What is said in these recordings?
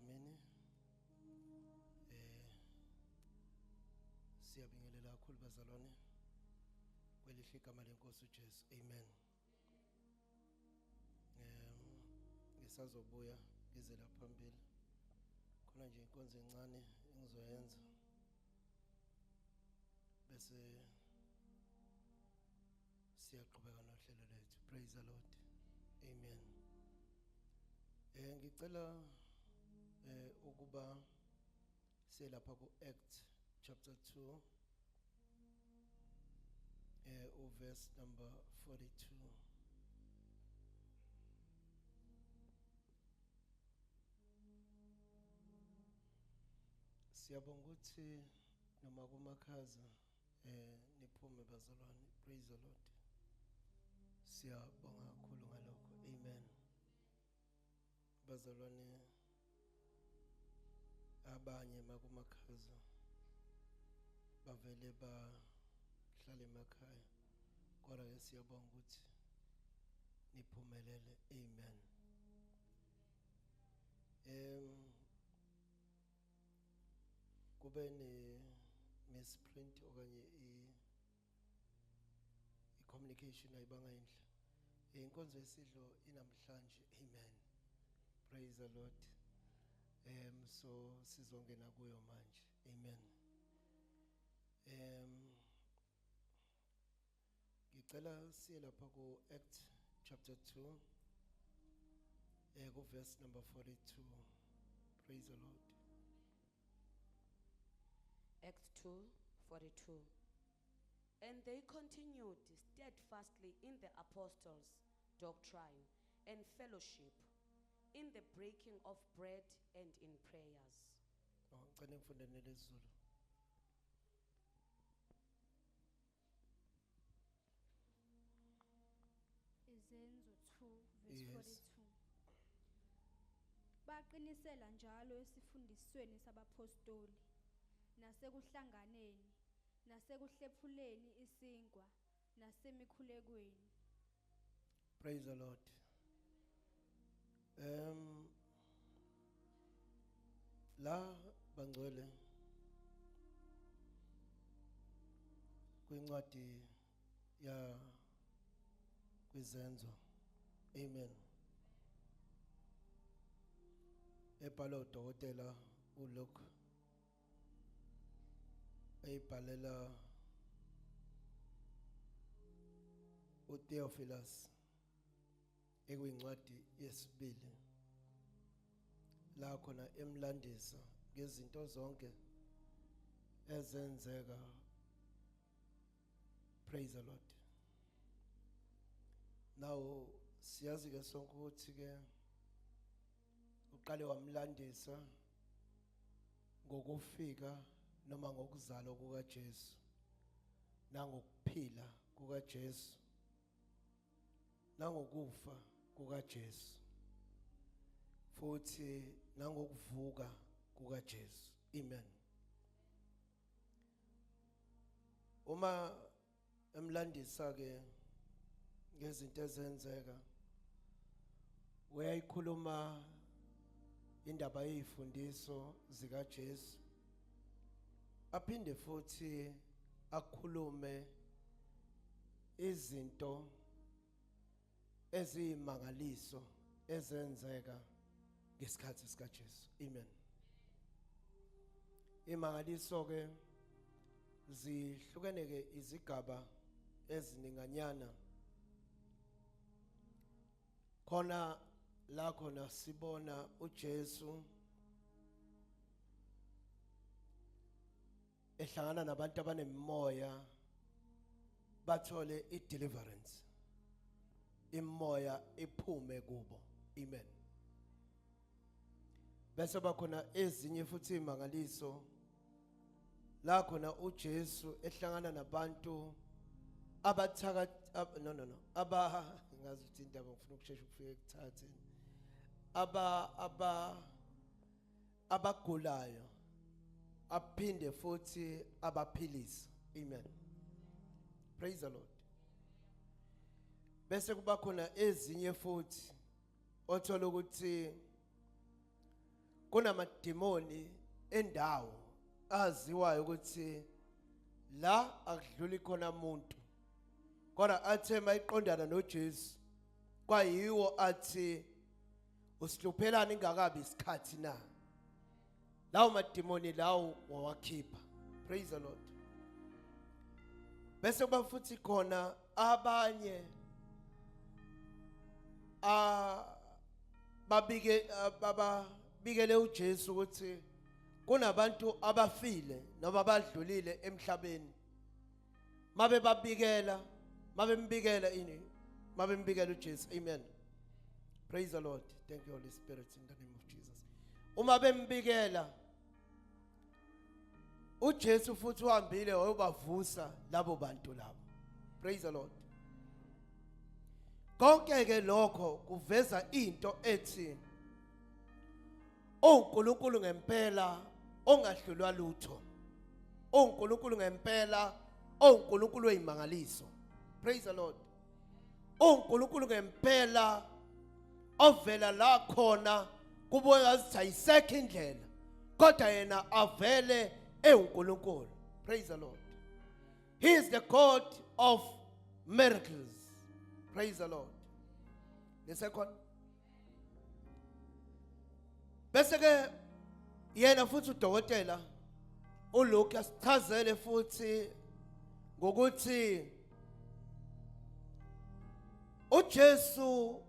Dlamini. Siyabingelela kakhulu bazalwane kwelihle igama lenkosi uJesu. Amen. Ngisazobuya ngize la phambili. Khona nje inkonzo encane engizoyenza. Bese siyaqhubeka nohlelo lethu. Praise the Lord. Amen. Ngicela ukuba siye lapha ku Act chapter 2 verse number 42. Siyabonga ukuthi noma kumakhaza niphume bazalwane. Praise the Lord. Siyabonga kakhulu ngalokho. Amen. Bazalwane abanye makumakhaza bavele bahlale emakhaya, kodwa ke siyabonga ukuthi niphumelele. Amen. Kube ne misprint okanye i-communication ayibanga inhle. Inkonzo yesidlo inamhlanje. Amen. Praise the Lord. So sizongena kuyo manje. Amen. Ngicela siye lapha ku Act chapter 2 ku verse number 42. Praise the Lord. Acts 2:42. And they continued steadfastly in the apostles' doctrine and fellowship, in the breaking of bread and in prayers. Oh, ngicela ngifunde nelesiZulu. Izenzo 2 verse Yes. 42. Baqinisela njalo esifundisweni sabapostoli nasekuhlanganeni nasekuhlephuleni isinkwa nasemikhulekweni. Praise the Lord. La bangcwele kwincwadi ya kwizenzo. Amen. Ebhalwa udokotela uLuke eyibhalela uTheophilus ekuyincwadi yesibili, la khona emlandisa ngezinto zonke ezenzeka. Praise the Lord. Now siyazi ke sonke ukuthi ke uqale wamlandisa ngokufika noma ngokuzalwa kukaJesu nangokuphila kukaJesu nangokufa kukaJesu futhi nangokuvuka kukaJesu. Amen. Uma emlandisa ke ngezinto ezenzeka, uyayikhuluma indaba yezifundiso zikaJesu, aphinde futhi akhulume izinto eziyimangaliso ezenzeka ngesikhathi sikaJesu. Amen. Imangaliso ke zihlukene ke izigaba ezininganyana. Khona la khona sibona uJesu ehlangana nabantu abanemimoya bathole i-deliverance, imoya iphume kubo. Amen. Bese bakhona ezinye futhi imangaliso la khona uJesu ehlangana nabantu abathaka no no no aba ngazi ukuthi indaba ngifuna ukushesha ukufika ekuthatheni aba aba abagulayo aphinde futhi abaphilisa. Amen. Praise the Lord. Bese kuba khona ezinye futhi othola ukuthi Kunamadimoni endawo aziwayo ukuthi la akudluli khona umuntu. Kodwa athe mayiqondana noJesu kwayiwo athi usihluphelani ingakabi isikhathi na? Lawo madimoni lawo wawakhipha. Praise the Lord. Bese kuba futhi khona abanye a babike bababikele uJesu ukuthi kunabantu abafile noma abadlulile emhlabeni mabe babikela mabembikela ini mabembikela uJesu. Amen. Praise the Lord. Thank you, Holy Spirit, in the name of Jesus. Uma bembikela uJesu futhi uhambile wayobavusa labo bantu labo. Praise the Lord. Konke ke lokho kuveza into ethi uNkulunkulu ngempela ongahlulwa lutho. uNkulunkulu ngempela oNkulunkulu wezimangaliso. Praise the Lord. uNkulunkulu ngempela ovela la khona kubuye ngathi ayisekho indlela kodwa yena avele ewuNkulunkulu. Praise the Lord. He is the God of miracles. Praise the Lord. Nisekhona? Bese ke yena futhi udokotela uLuke asichazele futhi ngokuthi uJesu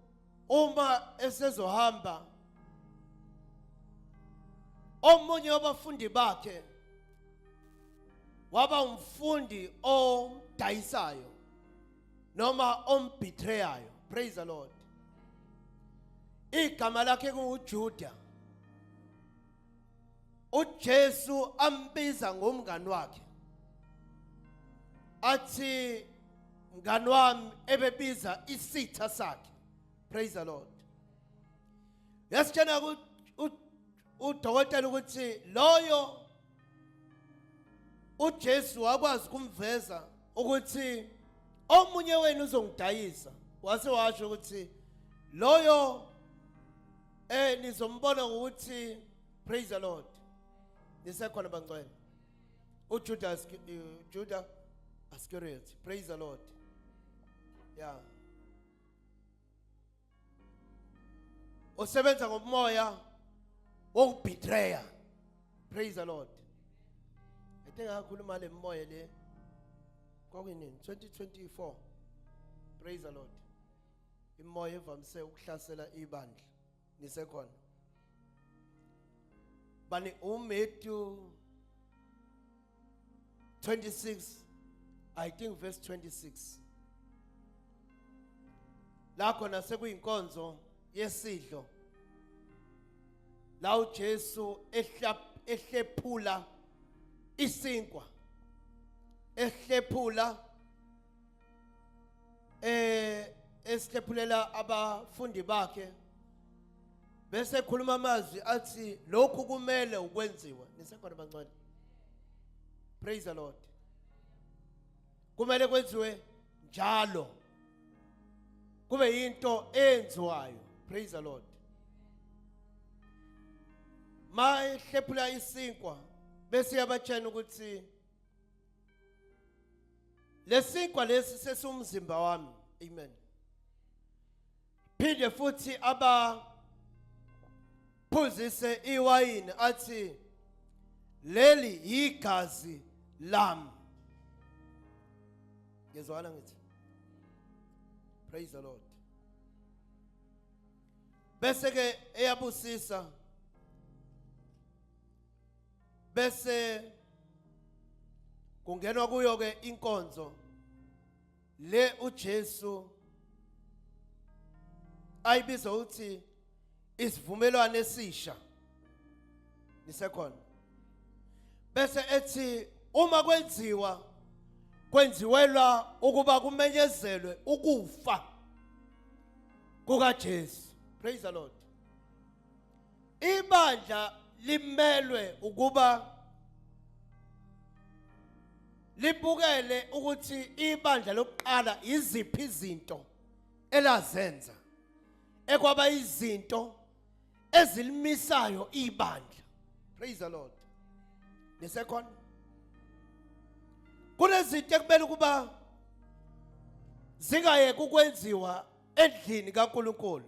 uma esezohamba omunye wabafundi bakhe waba umfundi omdayisayo noma ombetreyayo. Praise the Lord. Igama lakhe kunguJuda. uJesu ambiza ngomngani wakhe athi mngani wami, ebebiza isitha sakhe. Praise the Lord. Yasitshena udokotela ukuthi loyo uJesu wakwazi kumveza ukuthi omunye wenu uzongidayisa, wase washo ukuthi loyo nizombona ngokuthi. Praise the Lord. Nisekhona bangcwele? uJudas, Judah Iscariot. Praise the Lord. Yeah, usebenza ngomoya wokubetreya. Praise the Lord. I think ngakhuluma le moya le kwakuyinini, 2024. Praise the Lord. Imoya evamise ukuhlasela ibandla. Nisekhona? Bani uMatthew 26, I think verse 26, la khona sekuyinkonzo yesidlo la uJesu ehlephula isinkwa, ehlephula esihlephulela abafundi bakhe, bese ekhuluma amazwi athi lokhu kumele ukwenziwa. Nisekhona bancane? Praise the Lord. Kumele kwenziwe njalo, kube into eyenziwayo. Praise the Lord. Mahlephula isinkwa bese yabatshena ukuthi lesinkwa lesi sesumzimba wami. Amen. Phinde futhi aba phuzise iwayini athi leli yigazi lami. Ngezwana ngithi praise the Lord. Bese ke eyabusisa, bese kungenwa kuyo ke inkonzo le uJesu ayibiza ukuthi isivumelwano esisha. Nisekhona? Bese ethi uma kwenziwa kwenziwelwa ukuba kumenyezelwe ukufa kukaJesu. Praise the Lord. Ibandla limelwe ukuba libukele ukuthi ibandla lokuqala iziphi izinto elazenza ekwaba izinto ezilimisayo ibandla. Praise the Lord. Nisekhona? Kunezinto ekumele ukuba zingayeki ukwenziwa endlini kaNkulunkulu.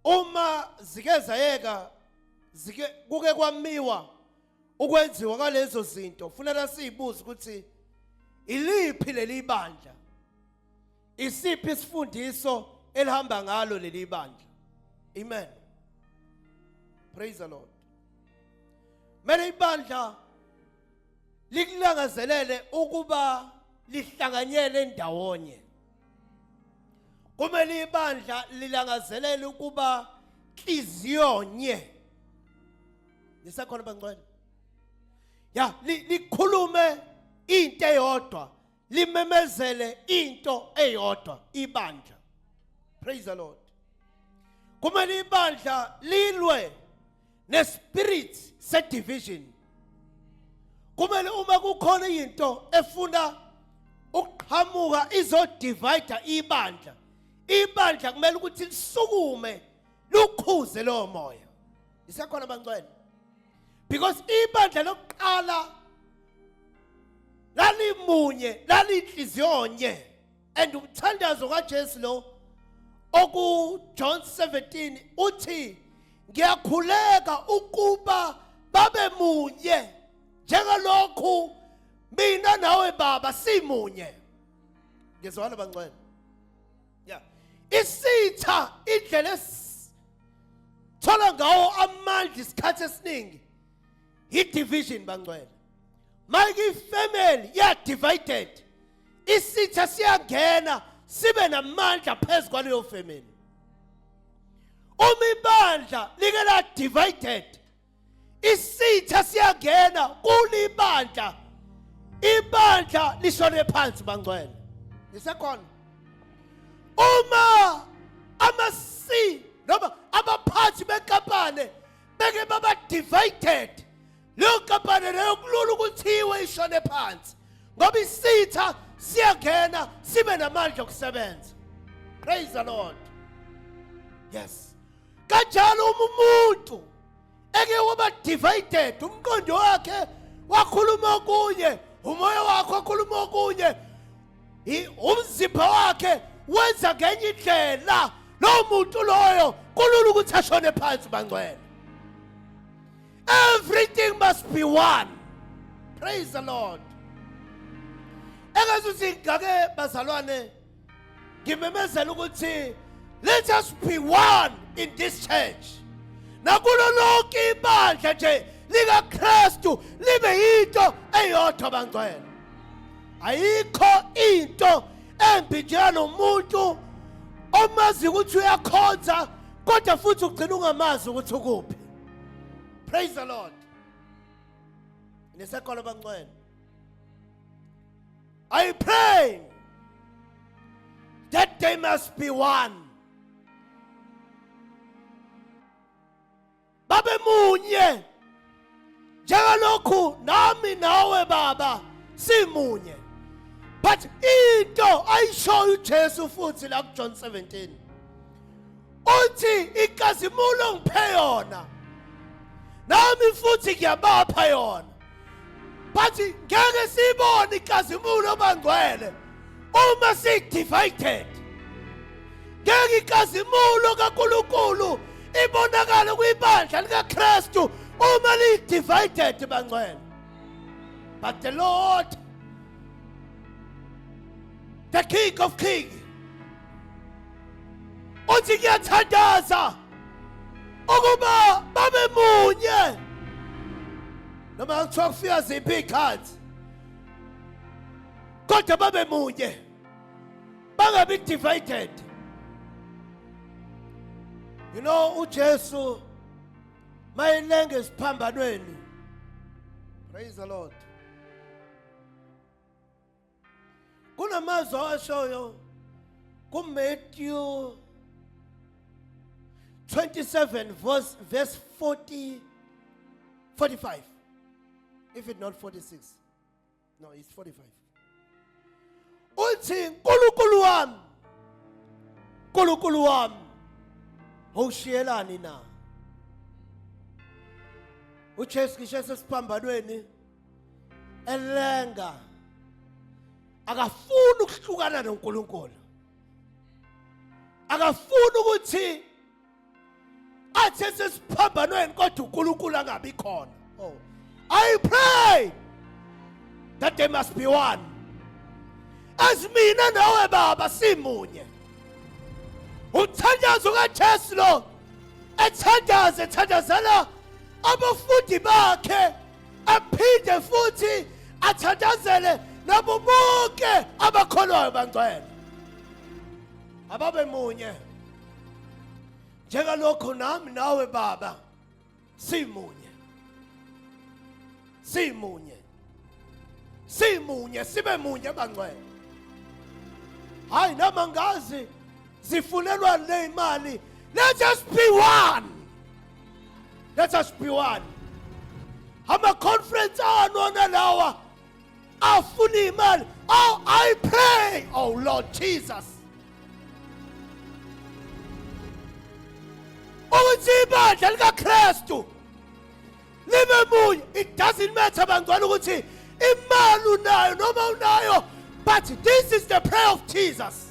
Uma zike zayeka, zike kuke kwamiwa ukwenziwa kwalezo zinto, funeka sizibuze ukuthi iliphi leli bandla, isiphi isifundiso elihamba ngalo leli bandla. Amen. Praise the Lord. Mele ibandla likulangazelele ukuba lihlanganyele ndawonye. Kumele ibandla lilangazelele ukuba nhliziyonye. Nisekhona, bangcwele? Ya, likhulume into eyodwa, limemezele into eyodwa ibandla. Praise the Lord. Kumele ibandla lilwe nespirit se-division. Kumele uma kukhona into efuna ukuqhamuka izodivide ibandla, ibandla kumele ukuthi lisukume lukhuze lowo moya. Isekhona, bangcwele? Because ibandla lokuqala lalimunye, lalinhliziyonye, and umthandazo kaJesu lo oku John 17 uthi, "Ngiyakhuleka ukuba babe munye njengalokhu mina nawe Baba simunye." Ngizwana, bangcwele? Yeah, isitha indlela esithola ngawo amandla isikhathi esiningi i-division, bangcwele. Mike, ifamily ya divided, isitha siyangena sibe namandla phezu kwaleyo family. Uma ibandla like la divided, isitha siyangena kulibandla, ibandla lishone phansi, bangcwele. Nisekhona? Uma ama-C noma abaphathi benkampani beke baba divided, leyo nkampani leyo kulula ukuthiwe ishone phansi, ngoba isitha siyangena sibe namandla okusebenza. Praise the Lord. Yes, kanjalo uma umuntu eke waba divided, umqondo wakhe wakhuluma okunye, umoya wakhe wakhuluma okunye, umzimba wakhe wenza ngenye indlela, lowo muntu loyo kulula ukuthi ashone phansi, bangcwele. Everything must be one. Praise the Lord. Engazuthi ngake, bazalwane, ngimemezela ukuthi let us be one in this church, nakulo lonke ibandla nje likaKristu libe yinto eyodwa, bangcwele. Ayikho into embi njengalomuntu omazi ukuthi uyakhonza kodwa futhi ugcina ungamazi ukuthi ukuphi. Praise the Lord. Nisekhona, bangcwele? I pray that they must be one, babe munye njengalokhu nami nawe Baba simunye. But into ayishoyo uJesu futhi la kuJohn 17 uthi, "Inkazimulo ngiphe yona, nami futhi ngiyabapha yona." But ngeke sibone inkazimulo, bangcwele, uma si-divided. Ngeke inkazimulo kaNkulunkulu ibonakale kwibandla likaKristu uma li-divided, bangcwele. But the Lord, the King of Kings, uthi, "Ngiyathandaza ukuba babe munye noma kuthiwa kufika ziphi iy'khathi, kodwa babe munye, bangabi divided." UJesu mayelenga esiphambanweni, praise the Lord, kunamazwi awashoyo kuMatthew 27 verse 40 45, if it not 46, no, it's 45, uthi, "Nkulunkulu wami, Nkulunkulu wami, Ngowushiyelani na? uJesu ngisho esesiphambanweni elenga akafuni ukuhlukana noNkulunkulu. Akafuni ukuthi athi esesiphambanweni kodwa uNkulunkulu angabi khona. Oh. I pray that they must be one. As mina nawe baba simunye. Umthandazo kaJesu lo ethandaza ethandazela abafundi bakhe aphinde futhi athandazele nabo bonke abakholwayo bangcwele ababe munye njengalokho nami nawe baba simunye simunye simunye sibe munye bangcwele hayi noma ngazi zifunelwa le imali let us be one let us be one ama conference anona lawa afuna imali oh i pray oh lord jesus ukuthi ibandla likaKristu libe munye it doesn't matter bangcwele ukuthi imali unayo noma unayo but this is the prayer of Jesus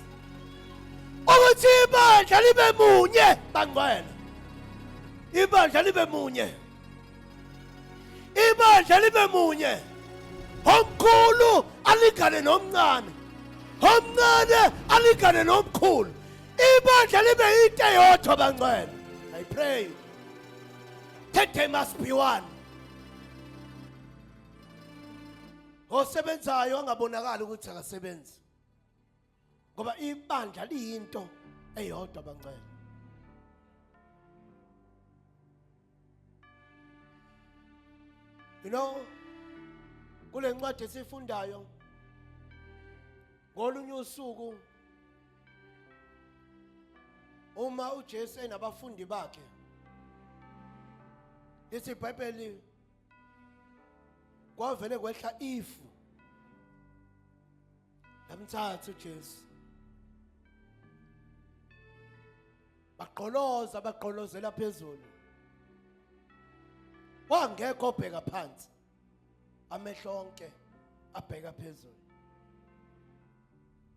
ukuthi ibandla libe munye bangcwele ibandla libe munye ibandla libe munye omkhulu alingane nomncane omncane alingane nomkhulu ibandla libe into eyodwa bangcwele i pray that they must be one osebenzayo angabonakali ukuthi akasebenzi ngoba ibandla liyinto eyodwa bangcwele you know kule ncwadi esifundayo ngolunye usuku uma uJesu enabafundi bakhe lithi iBhayibheli kwavele kwehla ifu lamthatha uJesu bagqoloza bagqolozela phezulu wangekho obheka phansi amehlo onke abheka phezulu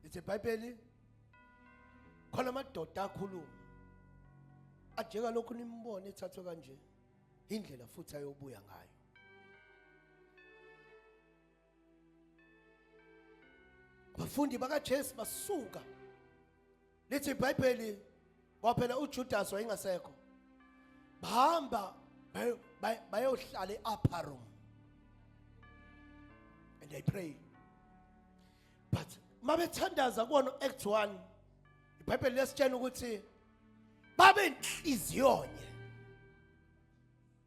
lithi iBhayibheli khona amadoda akhuluma ajeka lokhu nimbone ethathwe kanje indlela futhi ayobuya ngayo abafundi bakaJesu basuka lithi iBhayibheli kwaphela uJudas wayengasekho bahamba bayohlala e-upper room and they pray but mabethandaza kuwona Act 1 iBhayibheli liyasitshela ukuthi babe inhliziyonye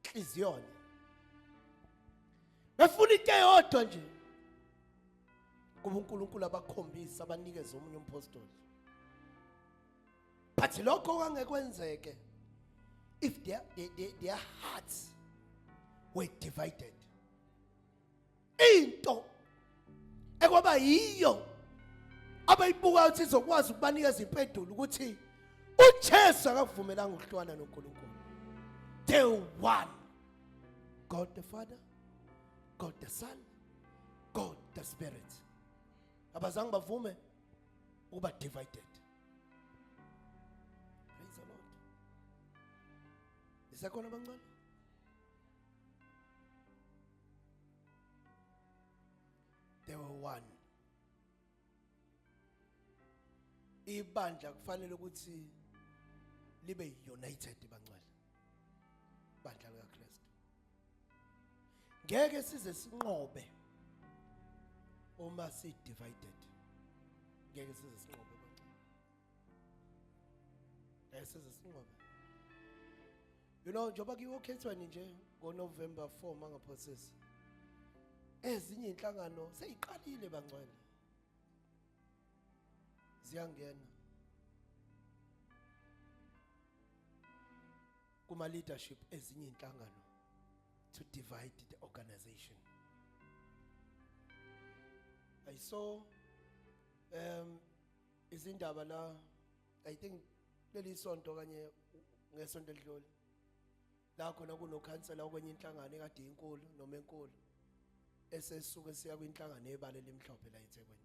inhliziyonye befuna into eyodwa nje kuba uNkulunkulu abakhombisa abanikeze omunye umpostoli but lokho kwangekwenzeke if their, their, their, their hearts were divided into ekwaba yiyo abayibuka ukuthi izokwazi ukubanikeza impendulo ukuthi uJesu akakuvumelanga ukuhlukana noNkulunkulu the one God the Father God the Son God the Spirit abazange bavume ukuba divided praise the Lord isekhona abancane they were one ibandla kufanele ukuthi libe united bangcwele bandla likaKristu ngeke size sinqobe uma si divided ngeke size sinqobe bangcwele ngeke size sinqobe you know njengoba kuyiwa okhethweni nje ngoNovember 4 mangaphosisi ezinye inhlangano seyiqalile bangcwele ziyangena kuma leadership ezinye inhlangano to divide the organization i saw izindaba la i think leli sonto kanye ngesonto elidlule la khona kunokhansela okwenye inhlangano ekade inkulu noma enkulu esesuke siya kwinhlangano yebala elimhlophe la eThekwini.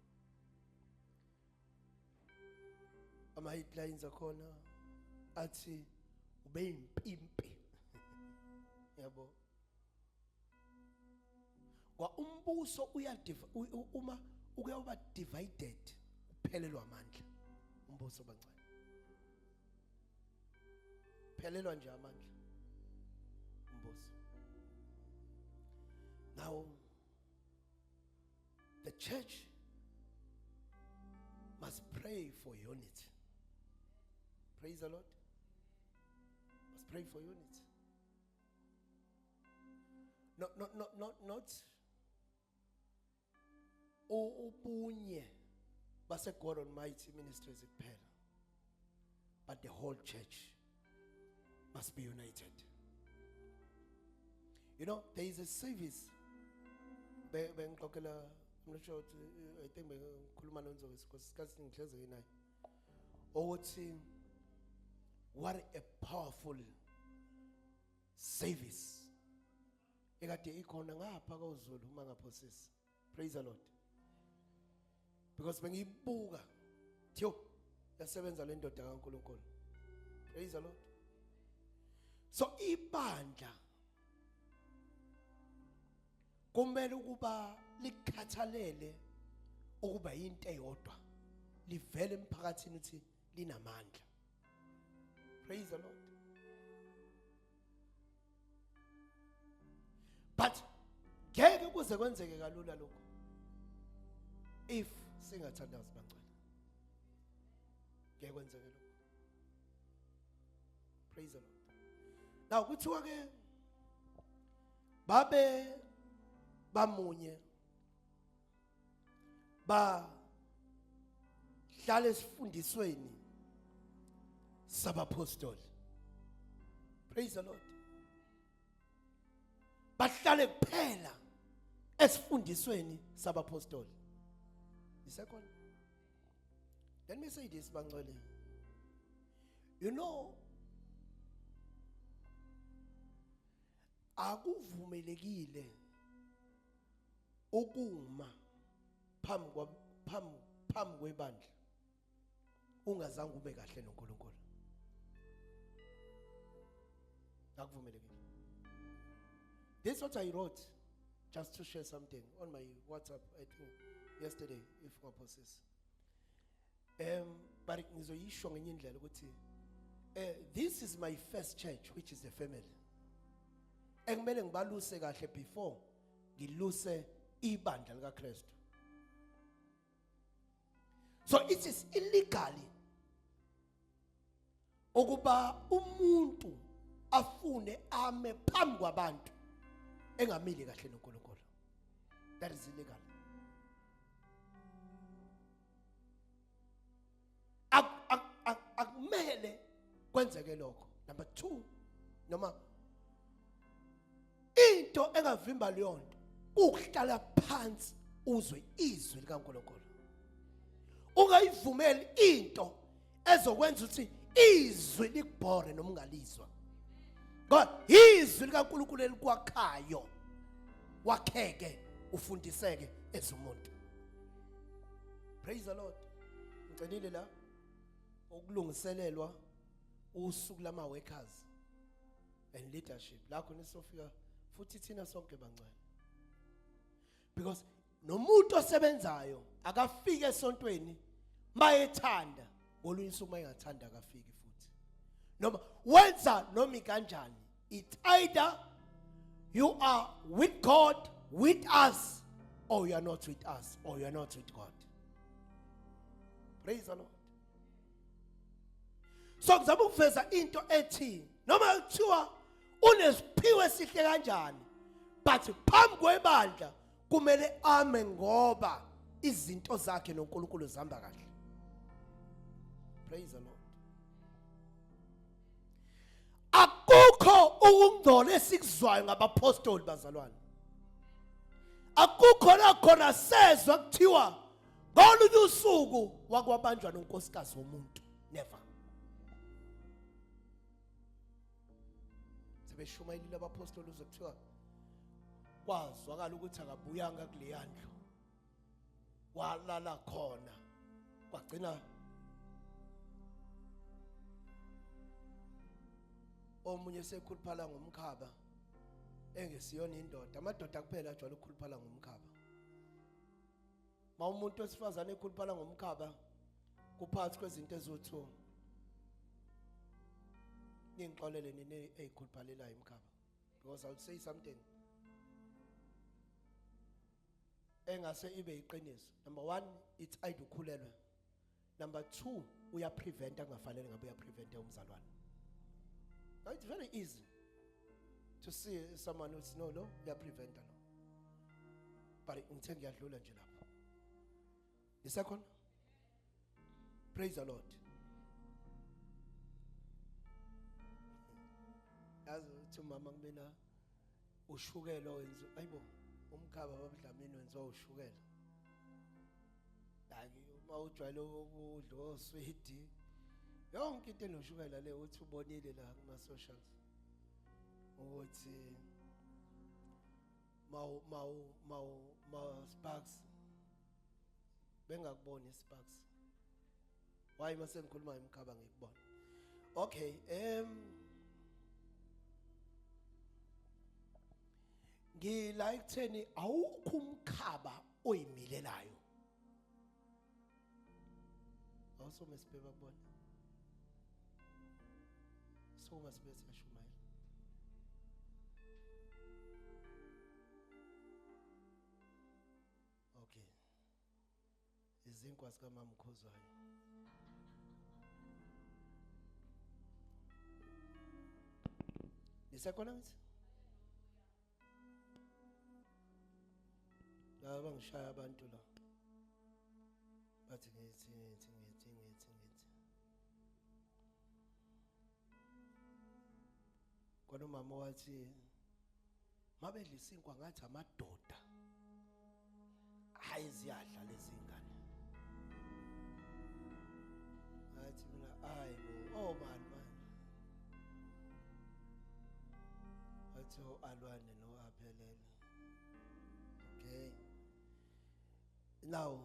Ama headlines akhona athi ubeyimpimpi, yabo. Kwa umbuso uya uma uke uba divided, uphelelwa amandla umbuso bancane, phelelwa nje amandla umbuso. Now the church must pray for unity. Praise the Lord. Must pray for unity. Not ubunye base God Almighty Ministries kuphela, but the whole church must be united. There is a service bengixoxela, I'm not sure ukuthi, I think bengikhuluma noNzobe because ngihleze naye, ukuthi what a powerful service ekade ikhona ngapha kwaZulu, uma ngaphosisi. Praise the Lord. Because bengiyibuka thiyo, yasebenza le ndoda kaNkuluNkulu. Praise the Lord. So ibandla kumele ukuba likhathalele ukuba into eyodwa, livele emphakathini ukuthi linamandla. Praise the Lord. But ngeke kuze kwenzeke kalula lokho if singathandazi, bangcwele. Ngeke kwenzeke lokho. Praise the Lord. Now kuthiwa ke babe bamunye, ba hlale esifundisweni sabapostoli. Praise the Lord. Bahlale kuphela esifundisweni sabapostoli. Isekhona. Let me say this, bangcwele. Akuvumelekile ukuma phambi kwebandla ungazange ube kahle noNkulunkulu. Akuvumelekile. This is what I wrote just to share something on my WhatsApp, I think yesterday, if ngaphosisi. But ngizoyisho ngenye indlela ukuthi this is my first church, which is the family, ekumele ngibaluse kahle before ngiluse ibandla likaKristu. So it is illegally ukuba umuntu afune ame phambi kwabantu engamile kahle noNkulunkulu. That is illegal. Akumele kwenzeke lokho. Number 2, noma into engavimba leyo nto, ukuhlala phansi uzwe izwi likaNkulunkulu. Ungayivumeli into ezokwenza ukuthi izwi likubhore noma ungalizwa, ngoba izwi likaNkulunkulu elikwakhayo, wakheke, ufundiseke ezumuntu. Praise the Lord. Ngicelile la ukulungiselelwa usuku lama workers and leadership, la khona sofika futhi thina sonke bancane, because nomuntu osebenzayo akafike esontweni mayethanda, ngolunye usuku mayengathanda akafiki futhi, noma wenza noma kanjani. It's either you are with God, with us, or you are not with us, or you are not with God. Praise the Lord. So ngizama ukuveza into ethi noma kuthiwa unesiphiwo esihle kanjani, but phambi kwebandla kumele ame ngoba izinto zakhe noNkulunkulu zihamba kahle. Praise the Lord. Akukho ukungcola esikuzwayo ngabapostoli, bazalwane. Akukho la khona sezwa kuthiwa ngolunye usuku wakwabanjwa nonkosikazi womuntu. Never. Sebeshumayelile abapostoli uze kuthiwa kwazwakala ukuthi akabuyanga kuleya ndlu, walala khona, kwagcina omunye sekhuluphala ngomkhaba engesiyona indoda. Amadoda kuphela ajwayele ukukhuluphala ngomkhaba. Ma umuntu wesifazane ekhuluphala ngomkhaba kuphakathi kwezinto eziwu-2. Ningixolele nini eyikhuluphalelayo imkhaba, because I would say something engase ibe iqiniso. Number 1, it's either ukhulelwe. Number 2, uyaprevent angafanele ngabe uyaprevent umzalwane. Now it's very easy to see someone who's no lo uyaprevent lo, but ngithe ngiyadlula nje lapho. Nisekhona? Praise the Lord. Yazi uthi umama kumina ushukela wenza, ayibo umkhaba babudlamini wenziwa ushukela. Like uma ujwayele ukudla oswidi, yonke into enoshukela le, uthi ubonile la kuma socials ukuthi mawu mawu mawu ma sparks bengakuboni sparks. Why mase ngikhuluma ngomkhaba ngikubona? Okay, ngila ekutheni awukho umkhaba oyimilelayo. Awusome sibheka kubona. Soma sibe siyashumayela. Okay. Izinkwa zikamama uKhuzwayo. Nisekhona ngithi? Laba ngishaya abantu la. Bathi ngithi ngithi ngithi ngithi ngithi. Kodwa umama wathi mabedla isinkwa ngathi amadoda. Hayi ziyadla lezi ngane. Ngathi mina hayi bo, oh man man. Wathi alwane no aphelele. Okay. Now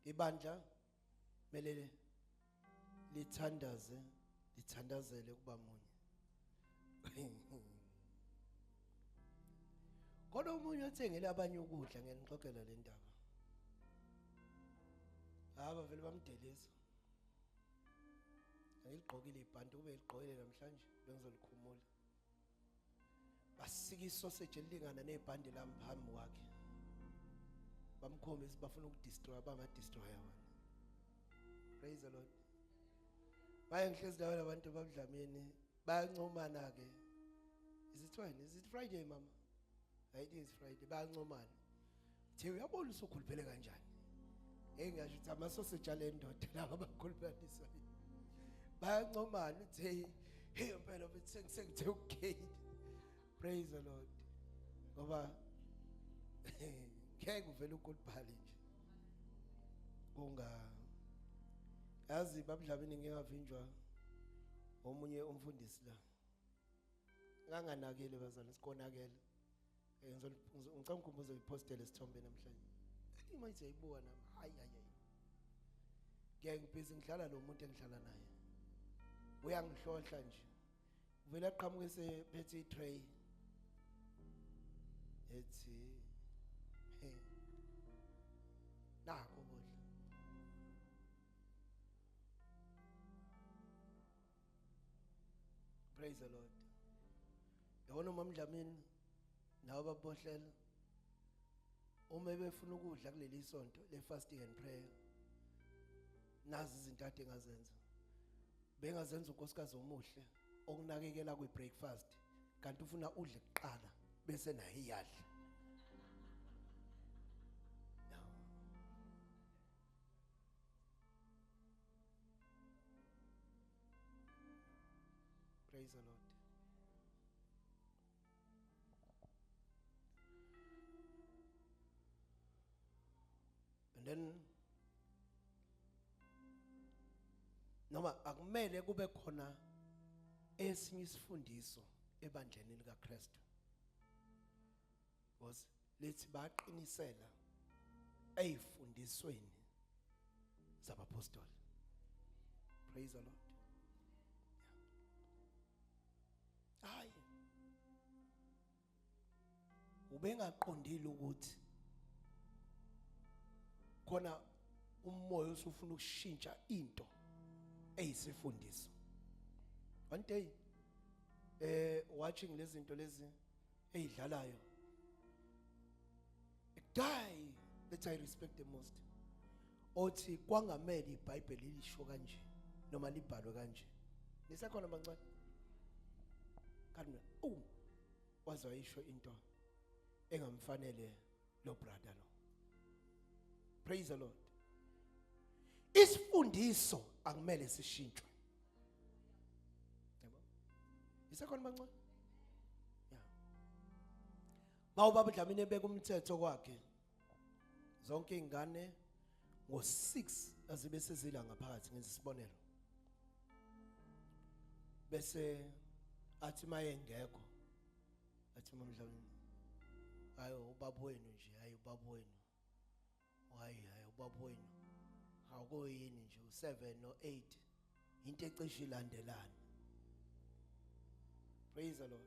ibandla mele lithandaze, lithandazele kuba munye. Kodwa omunye othengele abanye ukudla, ngiyanixoxela le ndaba. Haba vele bamdelisa. Angiligqokile ibhanti, kube ligqokile namhlanje bengizolikhumula. Basika isoseji elilingana nebhande lami phambi kwakhe. Bamkhombisa bafuna ukudestroy, bama-destroyer wona. Praise the Lord. Baye ngihlezi lawo labantu babudlamini bayancomana ke. Is it when? Is it Friday mama? I think it's Friday. Bayancomana. Uthe uyabona usukhuluphele kanjani? Engiyasho ukuthi amasoseji ale ndoda laba abakhuluphalisa. Bayancomana uthe hey impela mfethu sengithe okay. Praise the Lord. Ngoba ngeke uvele ukhuluphale nje. Kunga yazi babudlamini ngingavinjwa omunye umfundisi la. Nganganakile bazalwane, sikonakele. Ngicela ngikhumbuze ngipostele isithombe namhlanje. Ima ithi ayibuka nami. Hayi hayi hayi. Ngeke ngibhizi ngihlala lo muntu engihlala naye. Uyangihlohla nje. Uvela aqhamuke sephethe itray. Ethi hey. Nakho kudla. Praise the Lord. Yabona uMamdlamini nawe babohlela uma befuna ukudla kuleli sonto le fasting and prayer, nazi izinto ade ngazenza. Bengazenza unkosikazi omuhle okunakekela kwi breakfast, kanti ufuna udle kuqala bese naye iyadla. Praise the Lord. And then noma akumele kube khona Esinye isifundiso ebandleni likaKristu. Because lethi baqinisela eyifundisweni zabapostoli. Praise the Lord. Hayi. Ubengaqondile ukuthi khona umoya usufuna ukushintsha into eyisifundiso. One day watching lezi zinto lezi eyidlalayo, a guy that I respect the most othi kwangamele iBhayibheli lisho kanje noma libhalwe kanje. Nisekhona bancane? Kanti waze wayisho into engamfanele lo brother lo. Praise the Lord. Isifundiso akumele sishintshwe. Yabo, isekhona bancane? Yeah. Mawubaba Dlamini ebeka umthetho kwakhe, zonke ingane ngo6 azibe sezila ngaphakathi, ngenza isibonelo, bese athi maye ngekho, athi mamdlamini, hayi ubaba wenu nje, hayi ubaba wenu, hayi hayi ubaba wenu awukuyini nje u7 no 8, into ecishe ilandelana. Praise the Lord.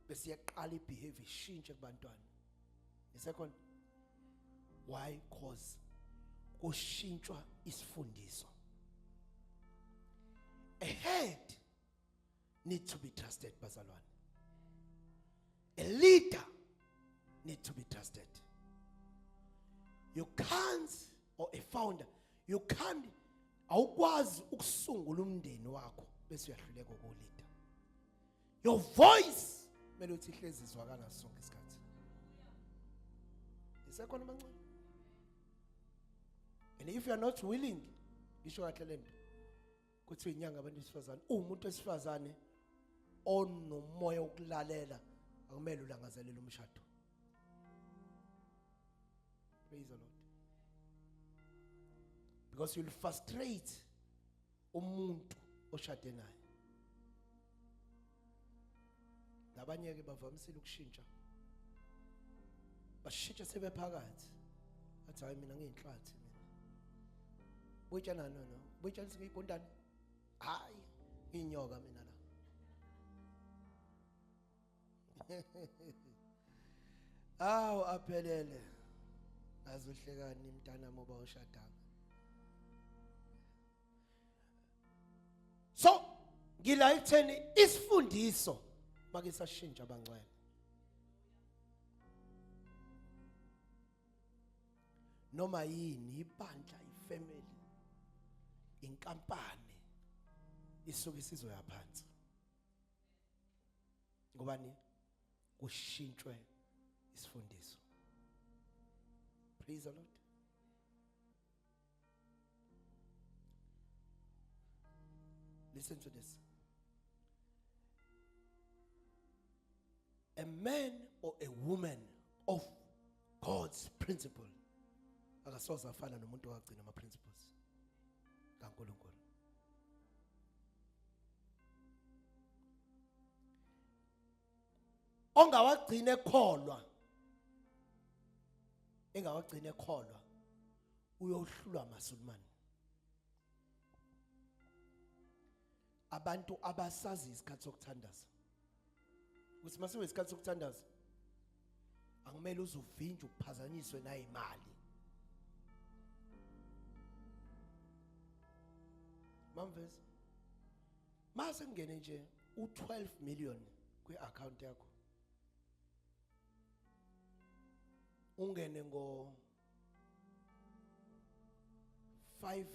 Bese yaqala ibehavior ishintshe kubantwana. Isekhona? Why? Cause kushintshwa isifundiso. A head need to be trusted, bazalwane. A leader need to be trusted. You can't, or a founder, you can't, awukwazi ukusungula umndeni wakho bese uyahluleka ukuleader. Your voice kumele uthi ihlezi izwakala sonke isikhathi. Isekhona bancane? And if you are not willing, ngisho kahle lento kuthi inyanga abantu besifazane, umuntu wesifazane onomoya wokulalela akumele ulangazelele umshado. Praise the Lord. Because you'll frustrate umuntu oshade naye. Labanye ke bavamisile ukushintsha, bashintsha sebephakathi, athi hayi mina ngiyinhlathi mina, buyitshana no no buyitshana singiyigundane, hayi inyoka mina la. Awu aphelele, azuhlekani mntanami oba ushadanga. So ngila ekutheni isifundiso make sashintsha abangcwele. Noma yini, ibandla, ifamily, inkampani isuke isizoya phansi ngobani? Kushintshwe isifundiso. Praise the Lord. Listen to this. A man or a woman of God's principle akasoze afana nomuntu owagcina ama principles kaNkulunkulu. Ongawagcina ekholwa, engawagcina ekholwa, uyohlulwa amaSulumane. Abantu abasazi isikhathi sokuthandaza, ukuthi mase isikhathi sokuthandaza akumele uzuvinje ukuphazanyiswe nayimali. Mamvezi, mase kungene nje u12 million kwi-account yakho, ungene ngo 5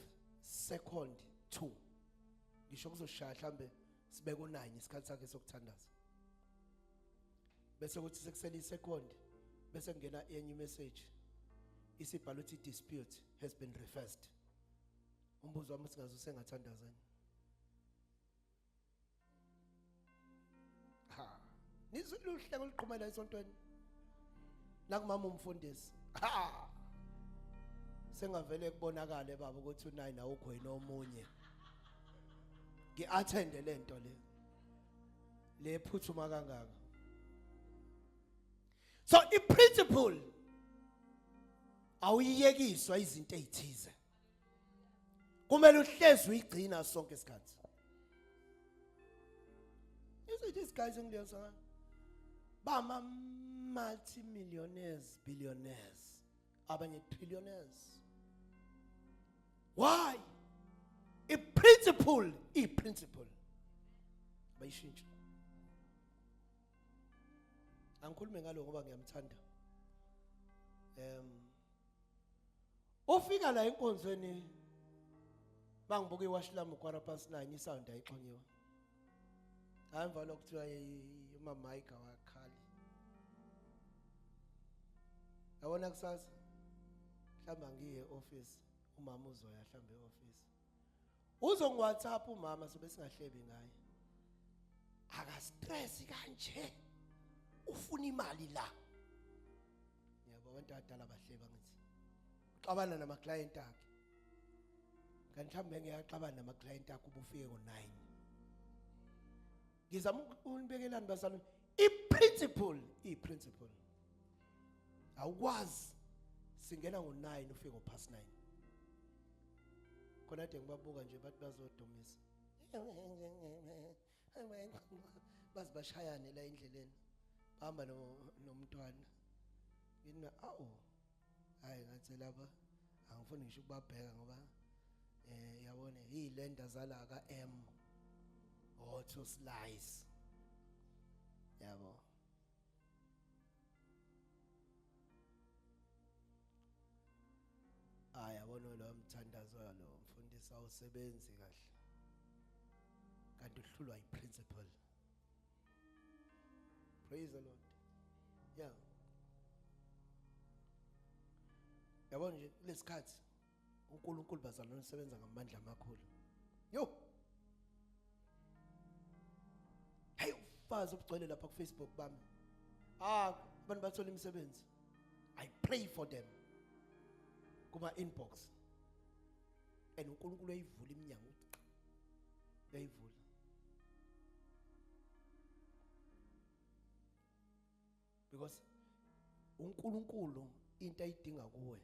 second 2, ngisho kuzoshaya mhlambe sibeke u9 isikhathi sakhe sokuthandaza, bese kuthi sekusele isecond bese kungena enye message isibhala ukuthi dispute has been reversed. Umbuzo wami singaze usengathandazani? Ha, nizwile uhleko oluqhumela esontweni nakumama umfundisi. Ha, Sengavele kubonakale baba ukuthi u9 awukho yini omunye. Ngiattend lento le. Le phuthuma kangaka. So i principle awuyiyekiswa izinto ezithize. Kumele uhlezi uyigcina sonke isikhathi. Is it these guys engiliyosana? Bama multi millionaires, billionaires, abanye trillionaires. Why? I principle, i principle. Bayishintsha. Angikhulume ngalo ngoba ngiyamthanda. Ufika la enkonzweni bangibuka iwashi lami kwara past 9 isound ayixhonyiwe. Hayi emva lokho kuthiwa uma mic awakhali. Yabona kusasa mhlawumbe angiye e-office umama uzoya mhlawumbe e-office. Uzongi WhatsApp umama sobe singahlebi ngaye. Akastress kanje. Ufuna imali la. Yabo abantu abadala bahleba ngithi. Uxabana nama client akhe. Kanti mhlawumbe ngiyaxabana nama client akhe ubufike ngo 9. Ngizama ukunibekelani bazalwane i principle, i principle. Awukwazi singena ngo 9 ufike ngo past 9. Khona kade ngibabuka nje bathi bazodomisa. Baze bashayane la endleleni. Bahamba nomntwana. Ngithi awu hayi ngathi laba angifuni ngisho ukubabheka ngoba yabona yilenda zala ka M auto slice. Yabo. Hayi yabona lo mthandazo lo mfundisi awusebenzi kahle. Kanti uhlulwa yiprinciple. Praise the Lord. Yeah. Yabona nje kulesikhathi uNkulunkulu bazalwane usebenza ngamandla amakhulu. Yo. Hey ufazi obugcwele lapha ku Facebook bami. Abantu bathola imisebenzi. I pray for them. Kuma inbox. And uNkulunkulu uyayivula iminyango. Uyayivula. Because uNkulunkulu into ayidinga kuwe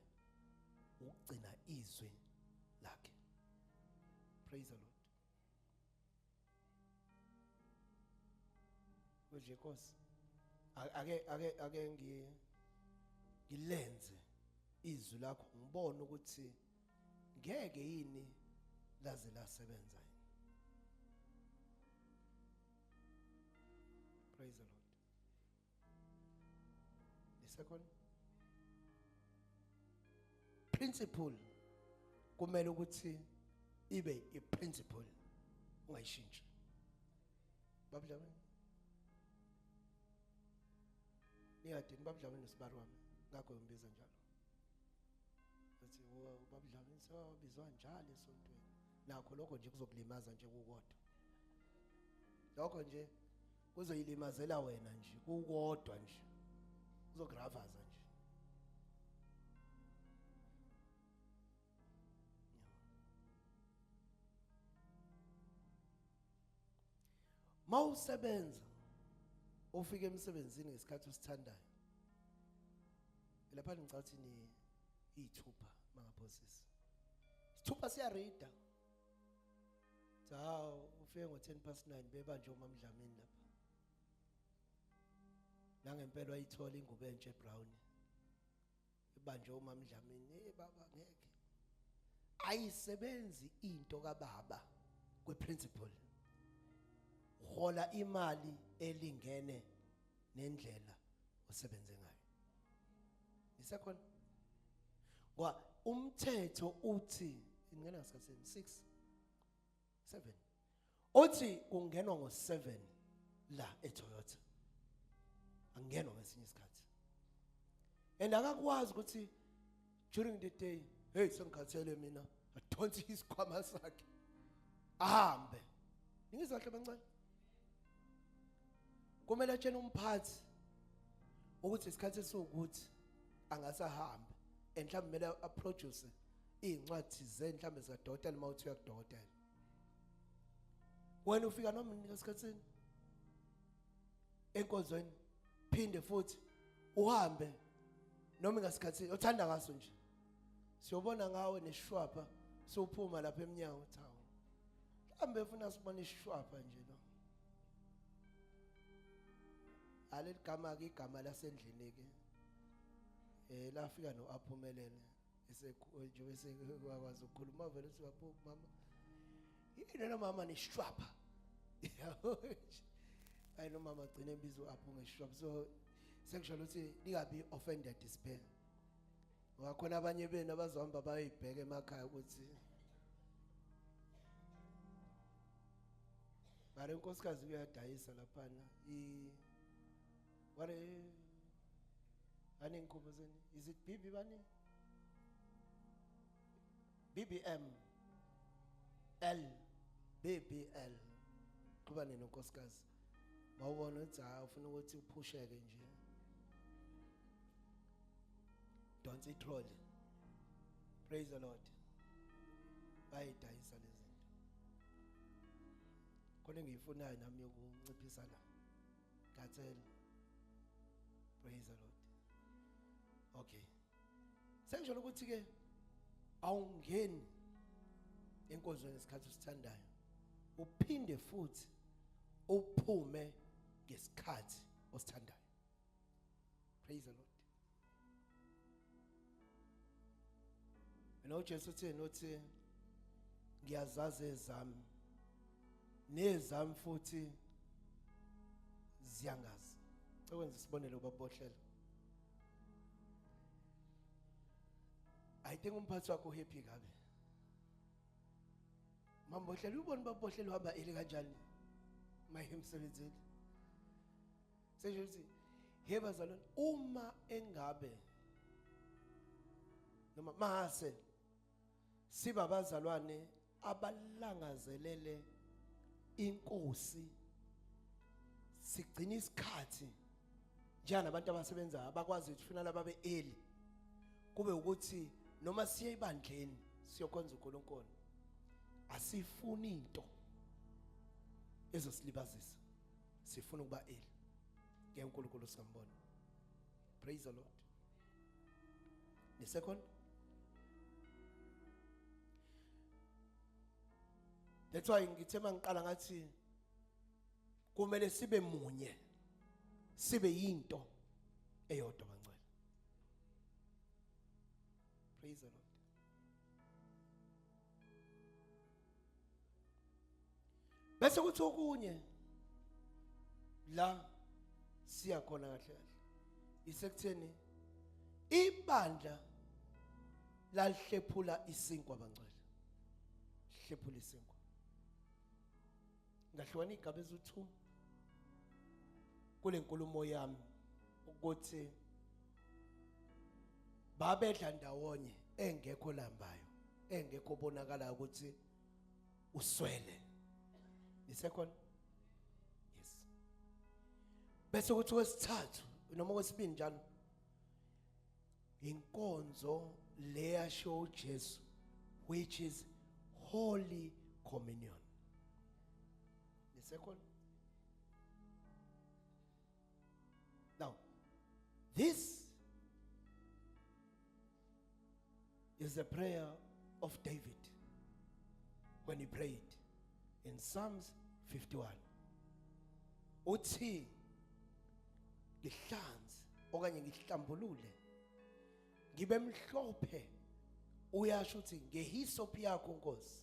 ukugcina izwi lakhe. Praise the Lord. Kudle Nkosi. Ake ngilenze izwi lakho ngibone ukuthi ngeke yini laze lasebenza yini. Praise the Lord. The second principle kumele ukuthi ibe i principle ungayishintshi. Babudlamini niyadini babudlamini nesibari wami ngakho ngimbiza njalo. Uthi babudlamini sewabizwa njalo esontweni. Nakho lokho nje kuzokulimaza nje kukodwa. Lokho nje kuzoyilimazela wena nje kukodwa nje. Kuzokugravaza nje. Mawusebenza ufike emsebenzini ngesikhathi osithandayo. Lapha ngicathi ni ithupha mangaphosisi. Isithupha siyarida. Cha ufike ngo9:10 bebanje uMamdlamini lapha. Nangempela wayithola ingubo entsha ebrown. Ibanje uMamdlamini, hey baba ngeke. Ayisebenzi into kababa kweprinciple. Hola imali elingene nendlela osebenze ngayo. Isekhona? Ngoba umthetho uthi ingena ngesikhathi 6 7. Uthi kungenwa ngo7 la eToyota. Angenwa ngesinye isikhathi. And akakwazi ukuthi during the day, hey sengikhathele mina, adonse isikhwama sakhe. Ahambe. Ningizwa kahle bancane? Kumele atshene umphathi ukuthi isikhathi esiwukuthi angasahambe and mhlawumbe kumele aproduce Iy'ncwadi thizeni mhlawumbe zikadokotela uma uthi uyakudokotela. Wena ufika noma nini esikhathini enkonzweni, phinde futhi uhambe noma ngasikhathi othanda ngaso nje. Siyobona ngawe neshwapha sowuphuma lapha eminyango uthi hawu. Mhlawumbe ufuna sibone ishwapha nje lo. Aleli gama ke igama lasendlini ke. Lafika noAphumelele njengoba esekwazi ukukhuluma vele uthi bapho mama. Yini lo mama neshwapha? Yabo nje. Hayi lo mama agcine embiza uAphu ngeshwapha. So sekusho ukuthi ningabi offended siphela. Ngoba khona abanye benu abazohamba bayoyibheka emakhaya ukuthi Mara inkosikazi uyadayisa laphana i what ani ngikhumbuzeni, is it BB bani? BBM L BBL kuba nenonkosikazi mawubona ukuthi hayi ufuna ukuthi uphusheke nje donsa itrolley. Praise the Lord. Bayidayisa lezi zinto. Khona engiyifunayo nami yokunciphisa la. Gatsela. Praise the Lord. Okay. Sengisho ukuthi ke awungeni enkonzweni ngesikhathi osithandayo. Uphinde futhi uphume ngesikhathi osithandayo. Praise the Lord. Mina uJesu uthini? Uthi ngiyazazi ezami nezami futhi ziyangazi. Cela isibonelo babohlela. I think umphathi wakho happy kabi. Mambohlela ubona babohlela uhamba ele kanjani maye emsebenzini. Sesho ukuthi hey bazalwane, uma engabe noma mase siba abazalwane abalangazelele inkosi, sigcina isikhathi njenganabantu abasebenzayo abakwazi ukuthi funa babe early, kube ukuthi noma siye ebandleni siyokhonza uNkulunkulu asifuni into ezosilibazisa, sifuna ukuba early ke uNkulunkulu singambona. Praise the Lord. The second, that's why ngithe mangiqala ngathi kumele sibe munye, sibe yinto eyodwa bangcwele. Praise the Lord. Bese kuthi okunye la siya khona kahle kahle isekutheni ibandla lalihlephula isinkwa bangcwele, hlephula isinkwa. Ngahlukana igaba ezu2 kule nkulumo yami ukuthi babedla ndawonye engekho lambayo, engekho bonakala ukuthi uswele. Nisekhona? Yes. Bese kuthi kwesithathu noma kwesibili njalo inkonzo leyasho uJesu, which is Holy Communion. Nisekhona? Now this is the prayer of David when he prayed in Psalms 51. Uthi ngihlanze okanye ngihlambulule ngibe mhlophe, uyasho uthi ngehisophi yakho Nkosi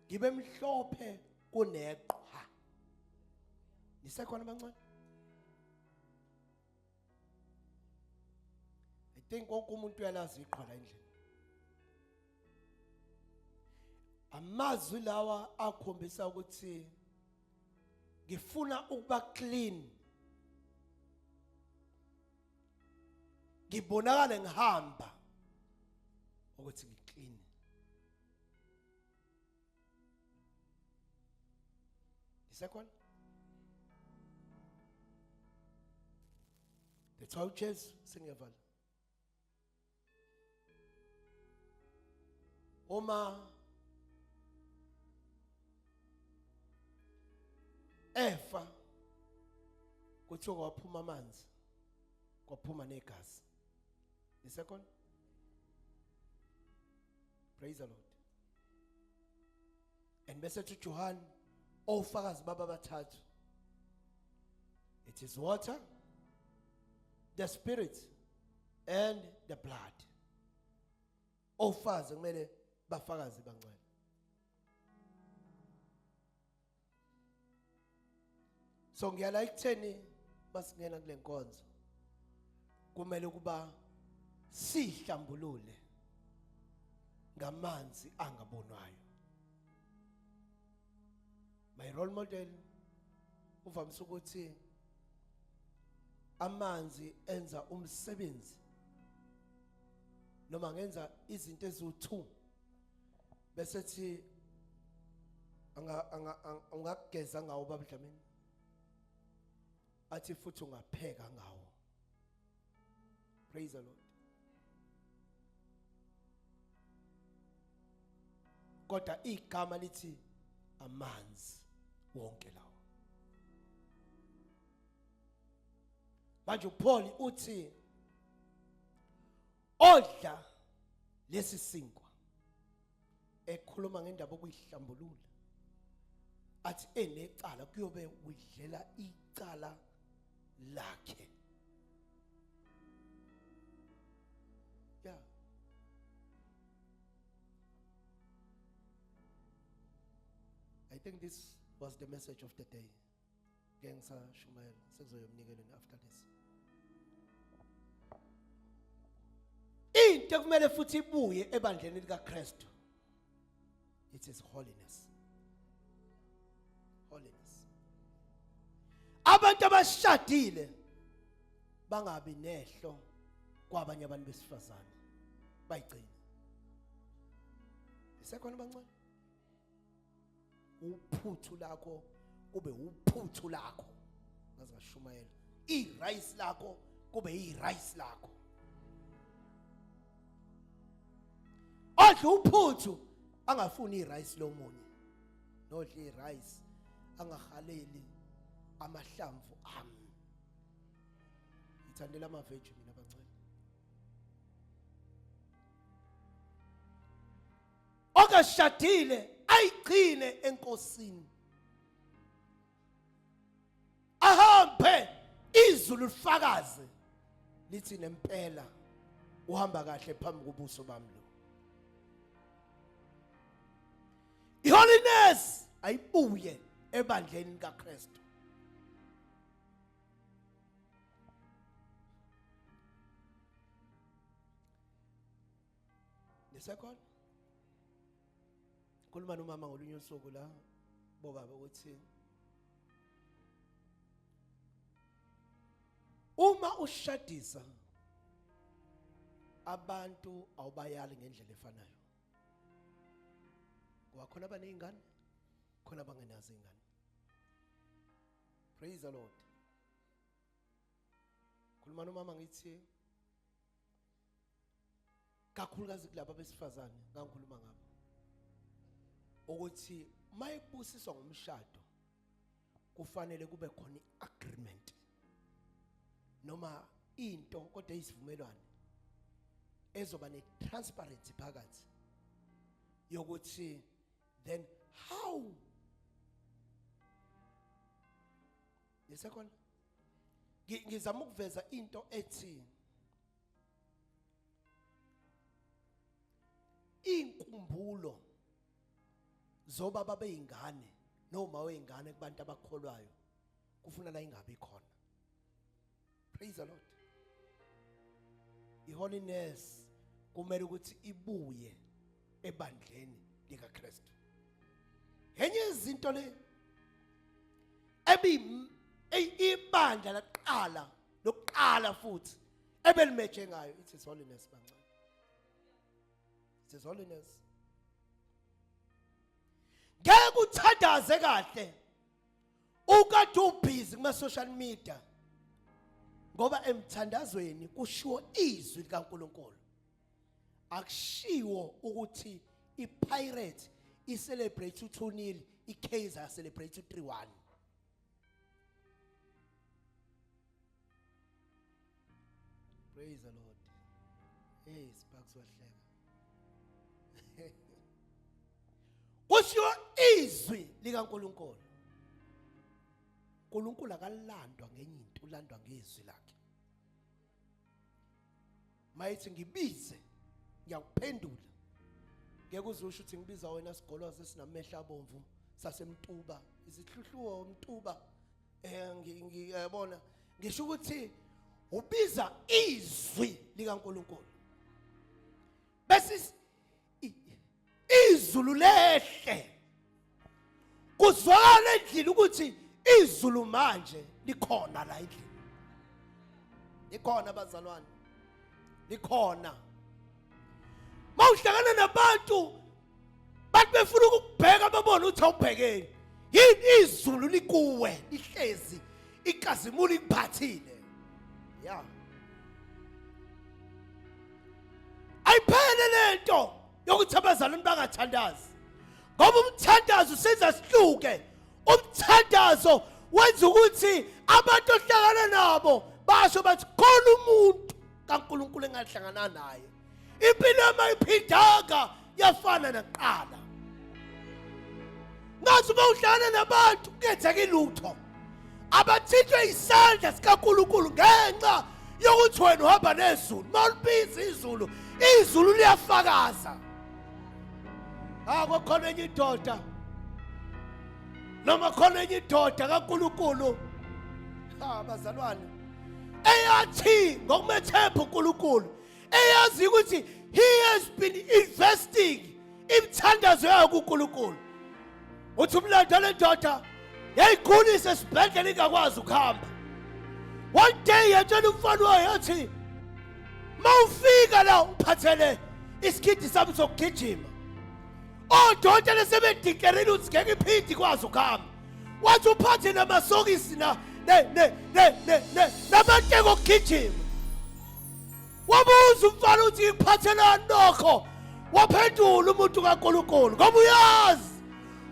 ngibe mhlophe kuneqhwa. Nisekhona bancane? I think wonke umuntu uyalazi iqhwa la endlini. Amazwi lawa akhombisa ukuthi ngifuna ukuba clean, ngibonakale ngihamba ukuthi ngiclean. Nisekhona? That's why uJesu sengiyavala. Uma efa kuthiwa kwaphuma amanzi kwaphuma negazi. Nisekhona? Praise the Lord. And bese ethi uJohn ofakazi baba bathathu. It is water, the spirit and the blood. Ofazi kumele bafakaze bangcwele. So ngiyala ekutheni masingena kule nkonzo kumele ukuba sihlambulule ngamanzi angabonwayo. My role model uvamise ukuthi amanzi enza umsebenzi noma ngenza izinto eziwu2 bese thi anga anga ungakugeza ngawo baba Dlamini athi futhi ungapheka ngawo. Praise the Lord. Kodwa igama lithi amanzi wonke lawo. Manje uPaul uthi odla lesi sinkwa ekhuluma ngendaba okuyihlambulula athi enecala kuyobe udlela icala lakhe. Yeah, I think this was the message of the day. Ngeke ngisashumayela sekuzoyomnikelweni after this. Into ekumele futhi ibuye ebandleni likaKristu, it is holiness. Holiness. Abantu abashadile bangabi nehlo kwabanye abantu besifazane, bayigcine. Isekhona bancane uphuthu lakho kube uphuthu lakho ngaze ngashumayela irice lakho kube irice lakho odla uphuthu angafuni irice lomunye nodla irice angahaleli amahlamvu ami. Ngithandela amaveji mina bancane. Ongashadile ayigcine enkosini ahambe izulu lifakaze lithi nempela uhamba kahle phambi kobuso bami lo. Iholiness ayibuye ebandleni kaKristu. Nisekhona? Khuluma nomama ngolunye usuku la bobaba ukuthi uma ushadisa abantu awubayali ngendlela efanayo. Ngoba khona abanezingane, khona abangenazo izingane. Praise the Lord. Khuluma nomama ngithi kakhulukazi kulabo besifazane ngangikhuluma ngabo ukuthi mayekubusiswa ngomshado kufanele kube khona iagreement noma into kodwa isivumelwano ezoba netransparency phakathi yokuthi then how nisekhona. Ngizama ukuveza into ethi inkumbulo zobaba beyingane noma weyingane kubantu abakholwayo kufuna la ingabi khona. Praise the Lord. Iholiness kumele ukuthi ibuye ebandleni likaKristu. Enye izinto le ebi ibandla laqala lokuqala futhi ebelimeje ngayo, it is holiness bancane, it is holiness. Ngeke uthandaze kahle ukade ubhizi kuma social media ngoba emthandazweni kushiwo izwi likaNkuluNkulu, akushiwo ukuthi iPirates icelebrate u2-0, iKaizer celebrate u3-1. Praise the Lord. Hey, Sparks wahleka. Kushiwo izwi likaNkuluNkulu. uNkulunkulu akalandwa ngenye into, ulandwa ngezwi lakhe. Mayithi ngibize, ngiyakuphendula. Ngeke uzusho ukuthi ngibiza wena sigoloza esinamehla abomvu sasemtuba, izihluhluwo umtuba. Ngiyabona ngisho ukuthi ubiza izwi likaNkuluNkulu. Bese izulu lehle kuzwakala endlini ukuthi izulu manje likhona la endlini likhona bazalwane likhona mawuhlangana nabantu bantu befuna ukubheka babone ukuthi awubhekeni yini izulu likuwe lihlezi inkazimulo ikuphathile ya ayiphele lento yokuthi abazalwane bangathandazi ngoba umthandazo usenza sihluke umthandazo wenza ukuthi abantu ohlangana nabo basho bathi khona umuntu kaNkuluNkulu engahlangana naye impilo yami ayiphindanga yafana nakuqala ngathi uma uhlangana nabantu kungenzeki lutho abathintwe isandla sikaNkulunkulu ngenxa yokuthi wena uhamba nezulu mawulibiza izulu izulu liyafakaza kwakhona enye indoda noma khona enye indoda kaNkulunkulu ha bazalwane eyathi ngokumethemba uNkulunkulu eyazi ukuthi he has been investing imithandazo yayo kuNkulunkulu uthi umlando lendoda yayikhulisa esibhedlela ingakwazi ukuhamba one day yatshela umfana wayo yathi mawufika la uphathele isikhidi sami sokugijima odokotela sebediklerile ukuthi ngeke iphinde ikwazi ukuhamba wathi uphathe namasokisi na ne ne ne ne ne namateki okugijima wabuza umfana ukuthi ngikuphathelani lokho waphendula umuntu kaNkulunkulu ngoba uyazi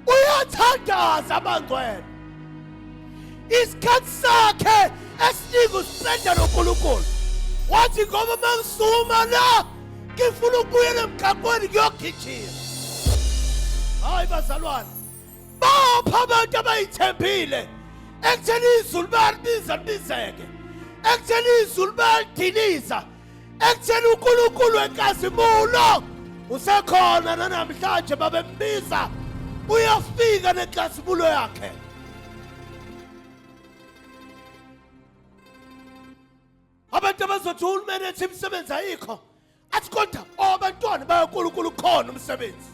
uyathandaza abangcwele isikhathi sakhe esiningi usipenda noNkulunkulu wathi ngoba mangisuma la ngifuna ukubuyela emgaqweni ngiyogijima hayi bazalwane bapha abantu abayithembile ekutheni izulu bayalibiza libizeke ekutheni izulu bayalidiliza ekutheni uNkulunkulu wenkazimulo usekhona nanamhlanje babembiza uyafika nenkazimulo yakhe abantu abazothi uhulumeni ethi imisebenzi ayikho athi kodwa abantwana bakaNkulunkulu khona umsebenzi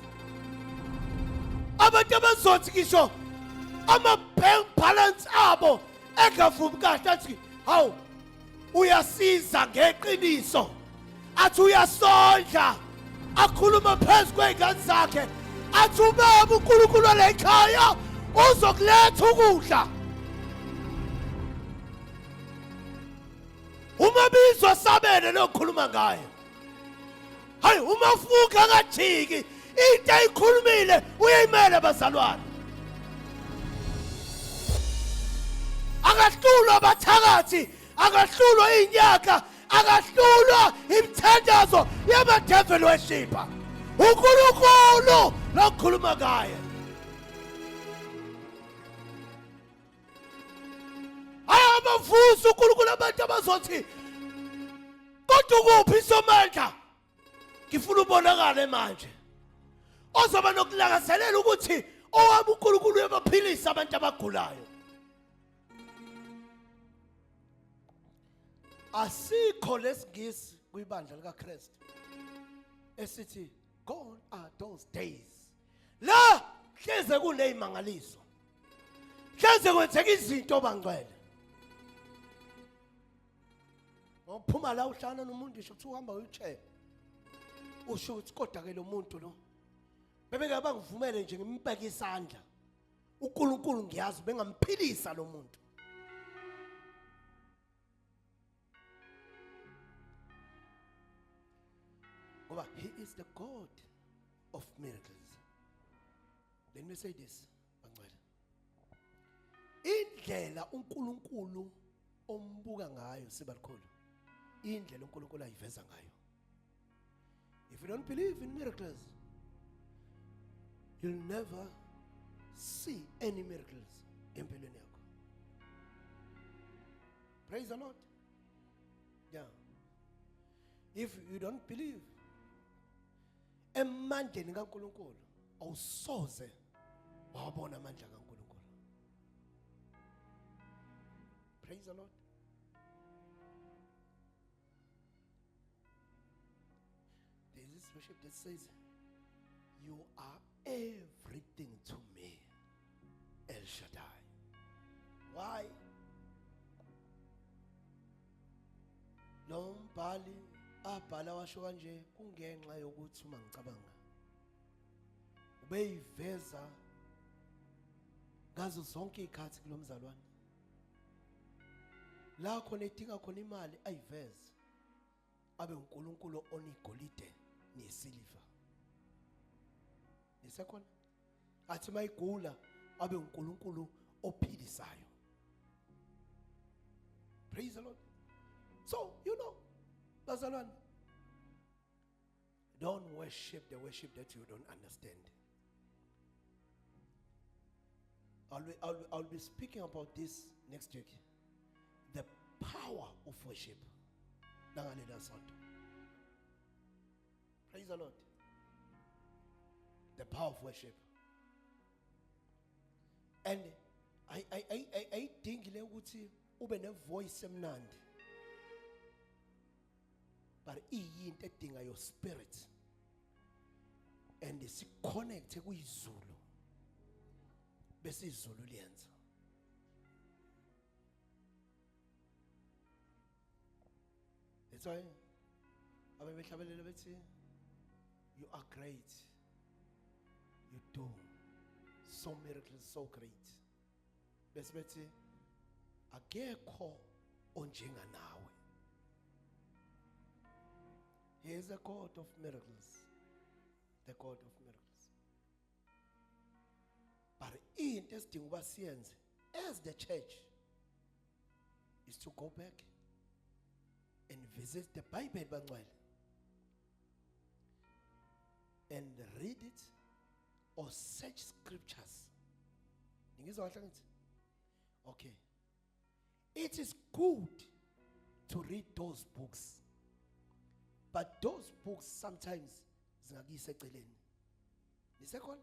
abantu abazothi ngisho ama-bank balance abo engavumi kahle athi hawu uyasiza ngeqiniso athi uyasondla akhuluma phezu kwey'ngane zakhe athi ubaba uNkulunkulu wale khaya uzokuletha ukudla uma bizwa sabele lokhuluma ngayo hayi uma ufuka akajiki into ayikhulumile uyayimela bazalwane akahlulwa abathakathi akahlulwa inyaka akahlulwa imithandazo yamadevil worshipper uNkulunkulu lokhuluma ngaye ayabavusa uNkulunkulu abantu abazothi kodwa ukuphi somandla ngifuna ubonakale manje ozoba nokulangazelela ukuthi owami uNkulunkulu uyabaphilisa abantu abagulayo asikho lesingisi kwibandla likaKristu esithi gone are those days la hleze kunezimangaliso hleze kwenzeka izinto bangcwele ngokuphuma la uhlangana nomuntu isho ukuthi uhamba wheelchair usho ukuthi kodwa ke lo muntu lo bebengeke bangivumele nje ngimbeke isandla uNkulunkulu ngiyazi bengamphilisa lo muntu ngoba he is the God. of miracles. Let me say this, bangcwele. Indlela uNkulunkulu ombuka ngayo sibalikhulu. Indlela uNkulunkulu ayiveza ngayo. If you don't believe in miracles, you'll never see any miracles empilweni yakho. Praise the Lord. Yeah. If you don't believe emandleni kaNkulunkulu, awusoze wabona amandla kaNkulunkulu. Praise the Lord. There is this worship that says, you are everything to me, El Shaddai. Why? Lo mbhali abhala washo kanje kungenxa yokuthi uma ngicabanga ubeyiveza ngazo zonke izikhathi kulomzalwane la khona edinga khona imali ayiveze abe uNkulunkulu onigolide nesiliva. Nisekhona? Athi mayigula abe uNkulunkulu ophilisayo. Praise the Lord. So, you know, bazalwane, don't worship the worship that you don't understand. I'll be speaking about this next week. The power of worship. Nangalela sonto. Praise the Lord. The power of worship. And ayidingi le ukuthi ube ne voice emnandi. But iyinto edinga your spirit. And si connect kuyizulu. Bese izulu liyenza. That's why abebehlabelela bethi you are great. You do so miracles so great. Bese bethi akekho onjenganawe. He is a God of miracles. The God of miracles. But into esidinga ukuba siyenze as the church is to go back and visit the Bible bangcwele and read it or search scriptures. Ningizwa kahle ngithi? Okay. It is good to read those books. But those books sometimes zingakuyisa eceleni. Nisekhona?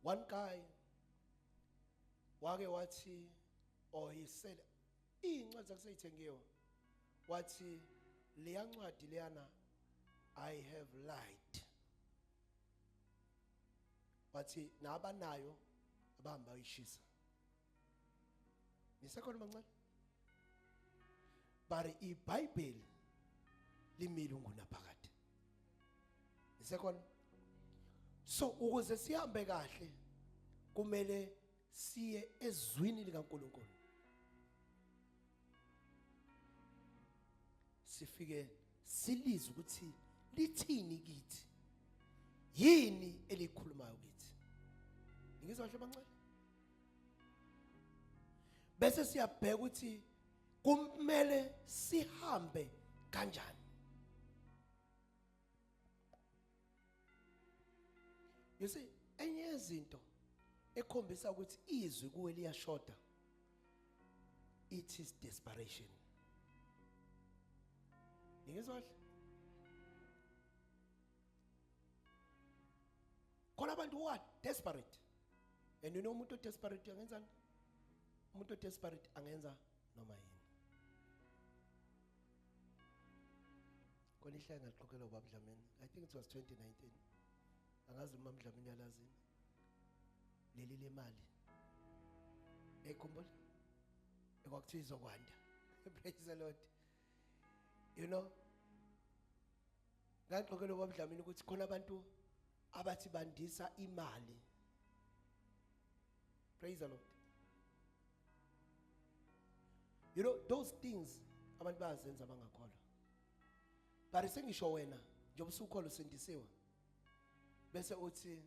One guy wake wathi, or he said, iy'ncwadi zakuseyithengiwe, wathi leya ncwadi leyana I have lied. Wathi nabanayo abahamba bayishisa. Nisekhona mancane? But iBhayibheli limile ungunaphakade. Nisekhona? So ukuze sihambe kahle kumele siye ezwini likaNkulunkulu. Sifike silizwe ukuthi lithini kithi. Yini elikhulumayo kithi? Ngizwa kahle bancane? Bese siyabheka ukuthi kumele sihambe kanjani. You see, enye yezinto ekhombisa ukuthi izwi kuwe liyashoda, it is desperation. Ngizwa kahle? Khona abantu who are desperate. And you know umuntu desperate angenzani? Umuntu desperate angenza noma yini. Khona ihlanga ngaliqoqela ubaba Dlamini. I think it was 2019. Angazi uma Dlamini yalazini. Leli lemali. Ekhumbula? Ekwakuthiwa izokwanda. Praise the Lord. You know, ngaqoqela ubaba Dlamini ukuthi khona abantu abathi bandisa imali. Praise the Lord. You know, those things abantu bayazenza bangakholwa. But sengisho wena njengoba usukholwa usindisiwe. Bese uthi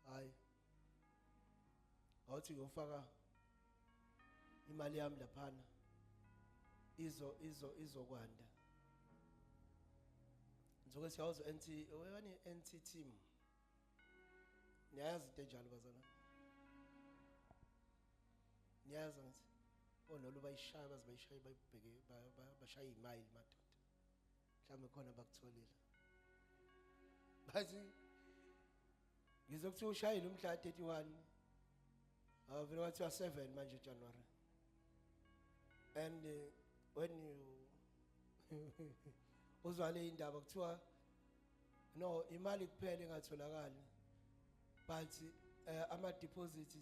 hayi awuthi ngiyofaka imali yami laphana izo izo izokwanda. Ngizoke siyawazi NT webani NT team. Niyayazi into enjalo bazalwane. Niyayazi ngithi onolu bayishaya baze bayishaye bayibheke bashaya imayili madoda. Mhlawumbe khona bakutholile. Bathi ngizokuthi ushayile umhla 31 avele kwathiwa 7 manje January. And when you uzwa le indaba kuthiwa no imali kuphela engatholakali but ama deposit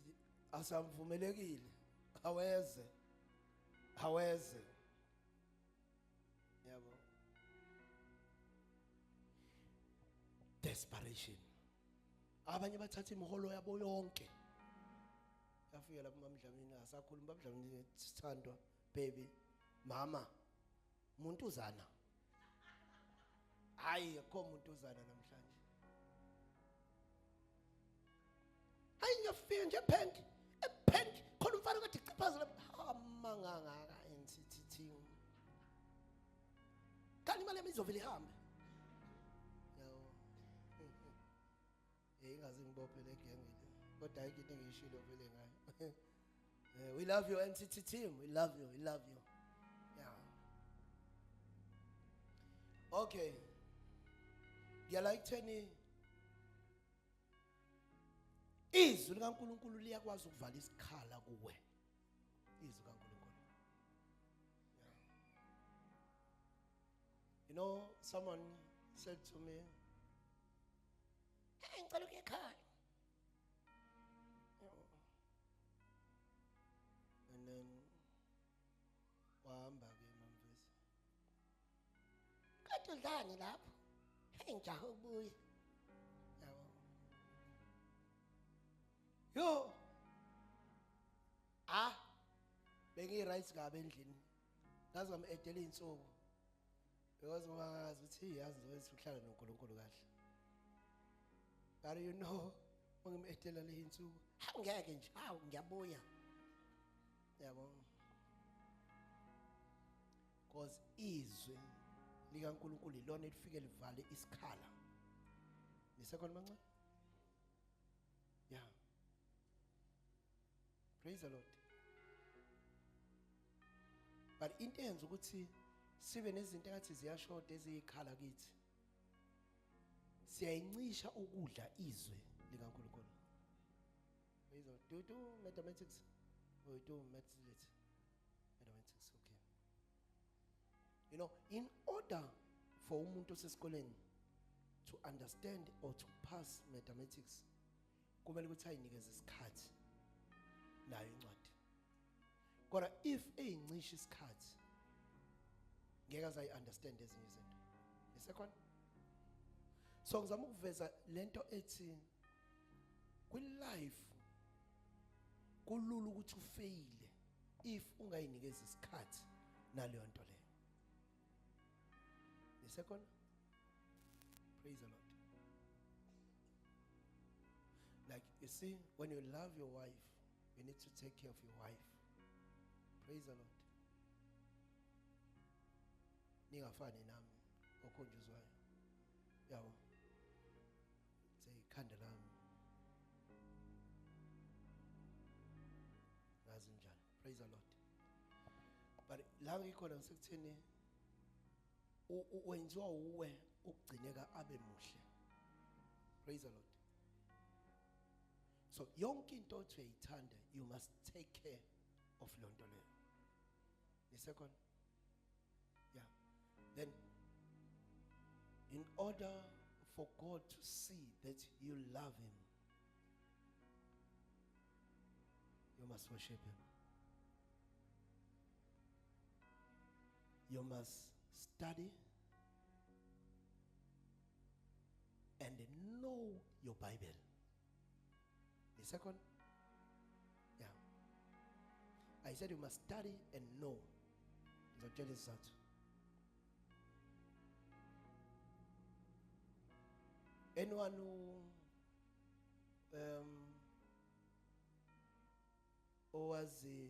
asamvumelekile aweze aweze yabo. Desperation. Abanye bathatha imiholo yabo yonke yafika lapho mamdlamini asakhuluma babdlamini sithandwa baby mama muntuzana. Hayi akho muntuzana namhlanje. Hayi ngiyafika nje ebank ebank khona umfana kade iciphaza lapha amangangaka NCT team. Kanti imali yami izovele ihambe. Yabo. Ingaze ngibophe le genge le. Kodwa ayikho into engiyishilo vele ngayo. We love you NCT team. We love you. We love you. Yeah. Okay. Ngiyala ekutheni izwi likaNkuluNkulu liyakwazi ukuvala isikhala kuwe. Izwi likaNkuluNkulu. Yeah. You know, someone said to me, "Hey, ngicela ukuya ekhaya." And then wahamba ke mamvesi. Kade udlani lapho? Hey, ngijahe ukubuya. Yabo. Yo. Ah. Bengi right kabe endlini. Ngaze ngamedela izinsuku. Because ngoba ngazi ukuthi yazi ngizothi uhlala noNkulunkulu kahle. But you know, ngimedela le insuku. Hawu ngeke nje, hawu ngiyabuya. Yabo. Because izwi likaNkulunkulu ilona elifike livale isikhala. Nisekhona mancane? Yeah. Praise the Lord. But into eyenza ukuthi sibe nezinto engathi ziyashoda eziyikhala kithi. Siyayincisha ukudla izwi likaNkulunkulu. Praise the Lord. Do you do mathematics? Or you do maths lit? Mathematics, okay. You know, in order for umuntu osesikoleni to understand or to pass mathematics, kumele ukuthi ayinikeze isikhathi nayo incwadi. Kodwa if eyincisha isikhathi, ngeke aze ayi-understand ezinye izinto. Nisekhona? So ngizama ukuveza lento ethi kwi-life kulula ukuthi ufeyile if ungayinikeza isikhathi naleyo nto leyo. Nisekhona? Praise the Lord. Like you see, when you love your wife, you need to take care of your wife. Praise the Lord. Ningafani nami okhunjuzwayo. Yabo. Say ikhanda lami. Ngazi njani. Praise the Lord. But la ngikhona ngisekutheni wenziwa uwe ukugcineka abe muhle. Praise the Lord. So yonke into othi uyayithanda, you must take care of lonto leyo. Nisekhona? Yeah. Then in order for God to see that you love him, you must worship him. You must study and know your Bible. The second? Yeah. I said you must study and know. Ngizokutshela isizathu. Anyone who Owazi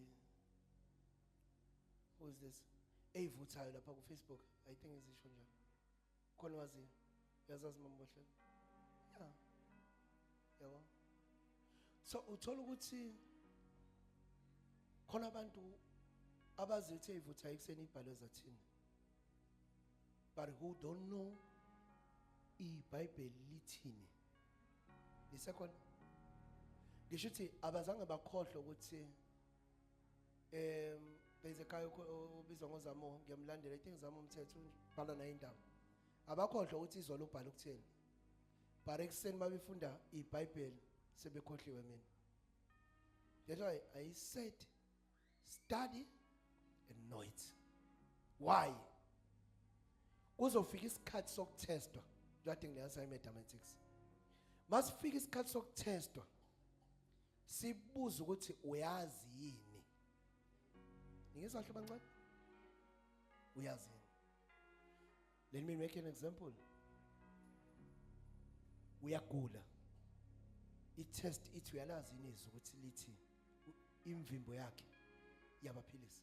who is this eyivuthayo lapha ku Facebook I think izisho njalo khona wazi uyazazi mambohle yeah yabo so uthola ukuthi khona abantu abazi ukuthi eyivuthayo ekuseni ibhalwe zathini but who don't know iBhayibheli lithini lisekhona ngisho ukuthi abazange bakhohlwe ukuthi um there's a guy obizwa ngozamo ngiyamlandela i think zamo umthetho ubhala naye indaba abakhohlwa ukuthi izolo ubhala ukuthini but ekuseni babefunda iBhayibheli sebekhohliwe mina that's why i said study and know it why kuzofika isikhathi sokuthestwa njengoba ngileyansa i-mathematics masifika isikhathi sokuthestwa sibuza ukuthi uyazi yini ngizwa kahle bancane uyazi yini let me make an example uyagula i-test ithi uyalazi yini izwi ukuthi lithi imvimbo yakhe yabaphilisa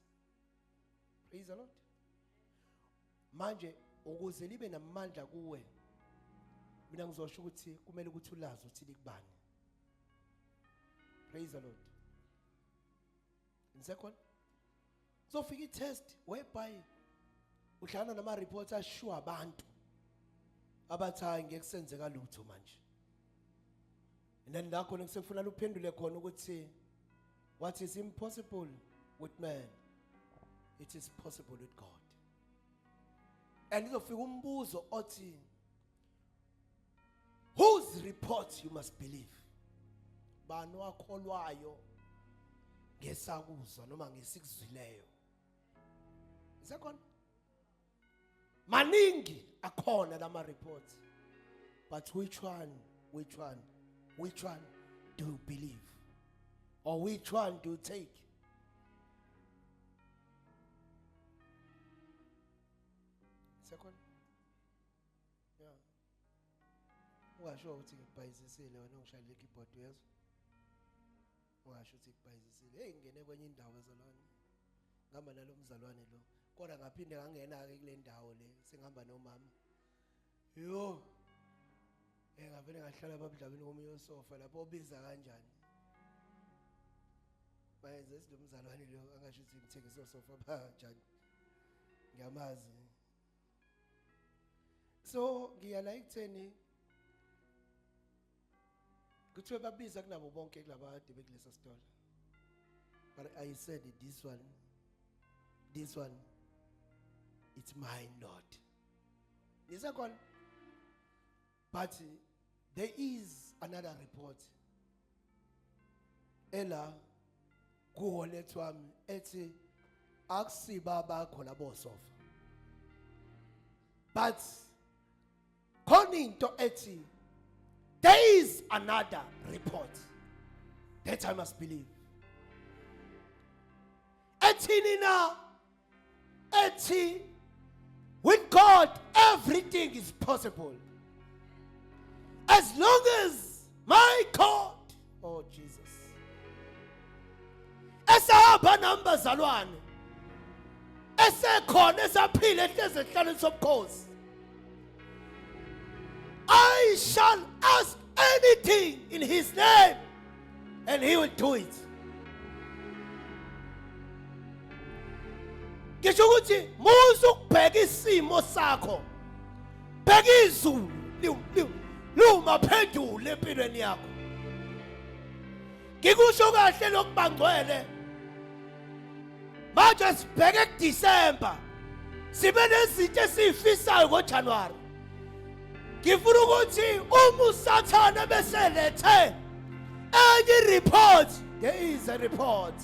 praise the lord manje ukuze libe namandla kuwe mina ngizosho ukuthi kumele ukuthi ulazi ukuthi likubani praise the lord nisekhona kuzofika i-test whereby uhlangana nama-reports ashiwa abantu abathi hayi ngeke kusenzeka lutho manje and then la khona kusekufuna uphendule khona ukuthi what is impossible with man it is possible with God and izofika umbuzo othi whose report you must believe bani wakholwayo ngesakuzwa noma ngesikuzwileyo isekhona maningi akhona lama reports but which one which one which one do you believe or which one do you take Second yeah ungasho ukuthi ngibhayizisile wena ungishayele keyboard uyezwa ungasho ukuthi ngibhayizisile hey ngingene kwenye indawo bazalwane ngihamba nalo mzalwane lo kodwa ngaphinde ngangena-ke kule ndawo le sengihamba nomama yo eh ngavele ngahlala babudlamini komunye usofa lapho obiza kanjani bayenze lo mzalwane lo angasho ukuthi ngithengise osofa banjani ngiyamazi so ngiya la ekutheni kuthiwe babiza kunabo bonke kulaba kade bekulesa sitolo but i said this one this one it's mine lord nisekhona but there is another report ela kuwallet wami ethi akusiba bakho labo sofa but khona into ethi there is another report that I must believe ethini na ethi with God everything is possible as long as my God oh Jesus esahamba nami bazalwane esekhona esaphila ehlezi ehlalweni sobukhosi I shall ask anything in his name and he will do it ngisho ukuthi musa ukubheka isimo sakho bheka izulu liwumaphendule empilweni yakho ngikusho kahle lokubangcwele manje sibheke kuDecember sibe nezinto esizifisayo ngoJanuary ngifuna ukuthi uma usathane beselethe enye report there is a report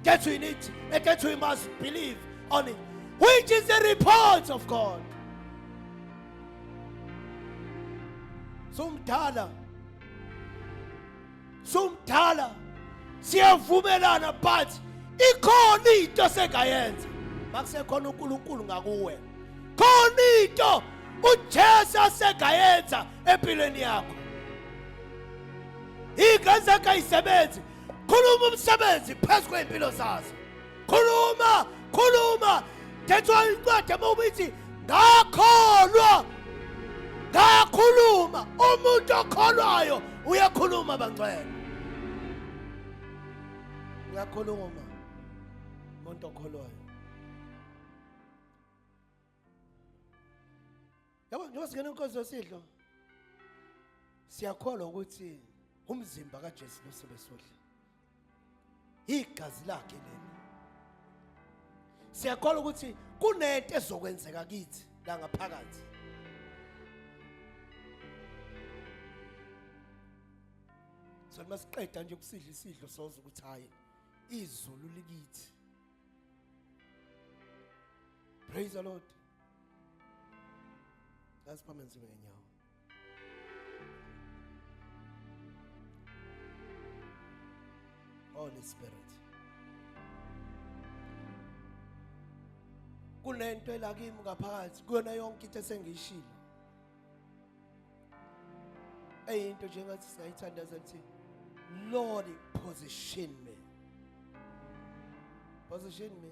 that we need and that we must believe on it which is the report of God sumdala sumdala siyavumelana but ikhona into sengayenza makusekhona uNkulunkulu ngakuwe khona into uJesu asengayenza empilweni yakho ingane zakhe ayisebenzi Khuluma umsebenzi phezu kwey'mpilo zazo. Khuluma, khuluma. That's why incwadi uma ithi ngakholwa, ngakhuluma. Umuntu okholwayo uyakhuluma, bangcwele. Uyakhuluma umuntu okholwayo. Yabo, njengoba singena inkonzo yesidlo, siyakholwa ukuthi umzimba kaJesu lo sobe sodla, igazi lakhe leli. Siyakholwa ukuthi kunento ezokwenzeka kithi la ngaphakathi. So masiqeda nje ukusidla isidlo, soza ukuthi hayi, izulu likithi. Praise the Lord. Asiphambe ngenyawo. Holy Spirit, kunento elakimi ngaphakathi kuyona yonke into esengiyishilo, eyinto njengathi singayithandaza ukuthi, Lord, position me, position me.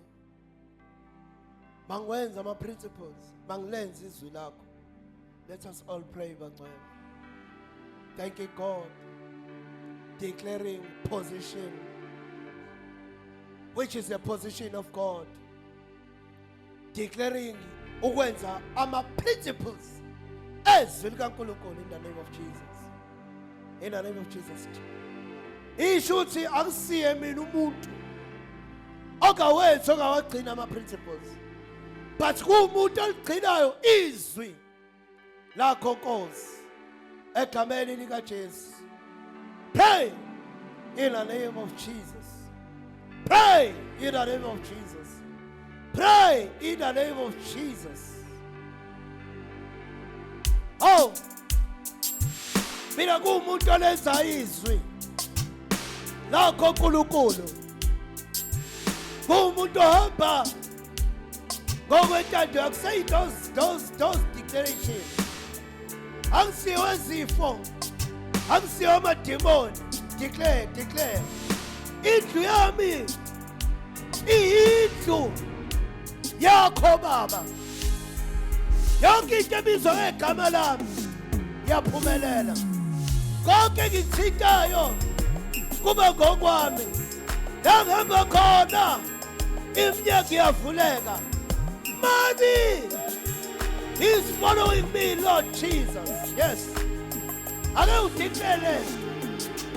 Mangwenza ama principles, mangilenze izwi lakho. Let us all pray, bangcwele. Thank you, God. Declaring position, which is the position of God, declaring ukwenza ama principles ezwi likaNkulunkulu in the name of Jesus, in the name of Jesus. Isho ukuthi akusiye mina umuntu ongawenzi, ongawagcina ama principles, but kuwumuntu oligcinayo izwi lakho, Nkosi, egameni lika Jesu. Pray in the name of Jesus. Pray in the name of Jesus. Pray in the name of Jesus. Oh, mina kuwumuntu olenza izwi lakho, uNkulunkulu, kuwumuntu ohamba ngokwentando yakho. Say those declarations. Angisiwe izifo, angisiwe amadimoni. Declare, declare. Indlu yami iyindlu yakho, Baba. Yonke into ebizwa ngegama lami yaphumelela. Konke engikuthintayo kube ngokwami. La ngihamba khona iminyaka iyavuleka. Money is following me, Lord Jesus. Yes, ake udeclare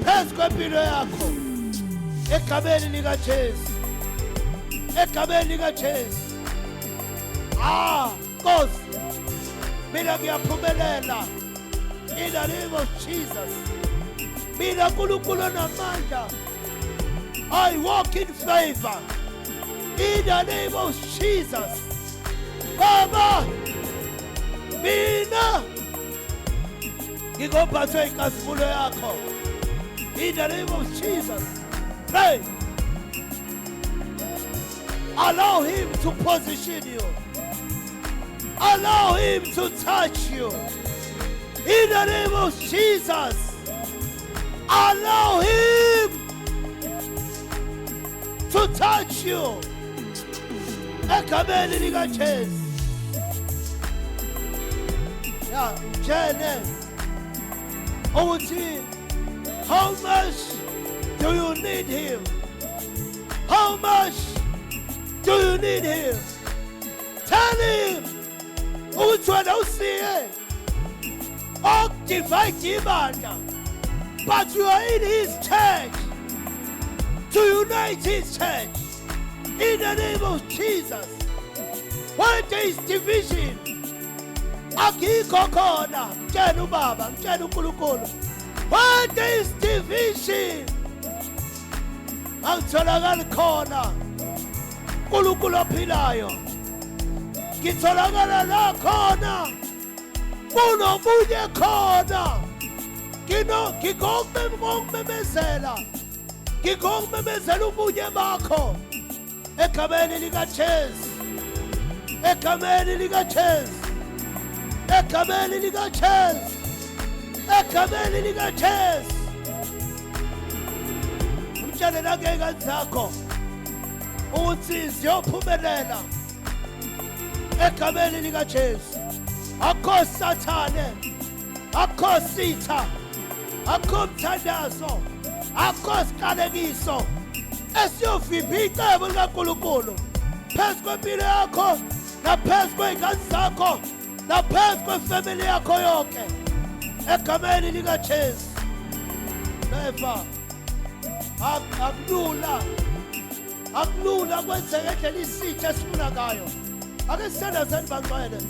phezu kwempilo yakho egameni likaJesu, egameni likaJesu. Ah, Nkosi, mina ngiyaphumelela in the name of Jesus. Mina, Nkulunkulu onamandla, I walk in favor in the name of Jesus. Baba, mina ngingophathwe inkazimulo yakho in the name of Jesus. Pray. Allow him to position you. Allow him to touch you in the name of Jesus. Allow him to touch you egameni likaJesu. Ya, mtshele ukuthi how much do you need him? How much do you need him? Tell him ukuthi wena usiye okudivide ibandla, but you are in his church to unite his church in the name of Jesus. Where there is division, akikho khona. Mtshela ubaba, mtshela uNkulunkulu. Where there is division, angitholakali khona, uNkulunkulu ophilayo. Ngitholakala la khona kunomunye khona. Ngino ngikokumemezela, ngikokumemezela ubunye bakho egameni likaJesu, egameni likaJesu, egameni likaJesu, egameni likaJesu. Umtshela. Utshele nangey'ngane zakho ukuthi ziyophumelela egameni likaJesu. Akho Sathane, akho sitha, akho mthandazo, akho siqalekiso esiyovimba icebo likaNkulunkulu phezu kwempilo yakho naphezu kwey'ngane zakho naphezu kwefemili yakho yonke egameni likaJesu. Never. Akulula, akulula kwenzeka endlela isitha esifuna ngayo. Ake sithandazeni bangcwele,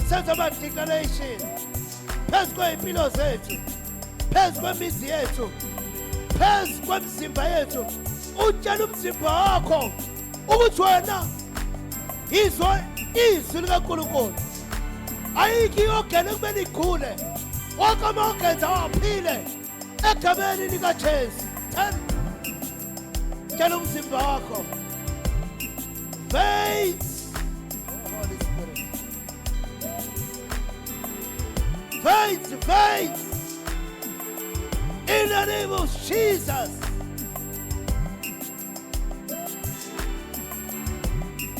senze ama-declaration phezu kwey'mpilo zethu, phezu kwemizi yethu, phezu kwemizimba yethu. Utshela umzimba wakho ukuthi wena izwa izwi likaNkulunkulu. Ayikho i-organ ekumele igule, wonke ama-organs awaphile egameni likaJesu. Tshela umzimba wakho. Veins, oh, Holy Spirit. Veins, veins. In the name of Jesus.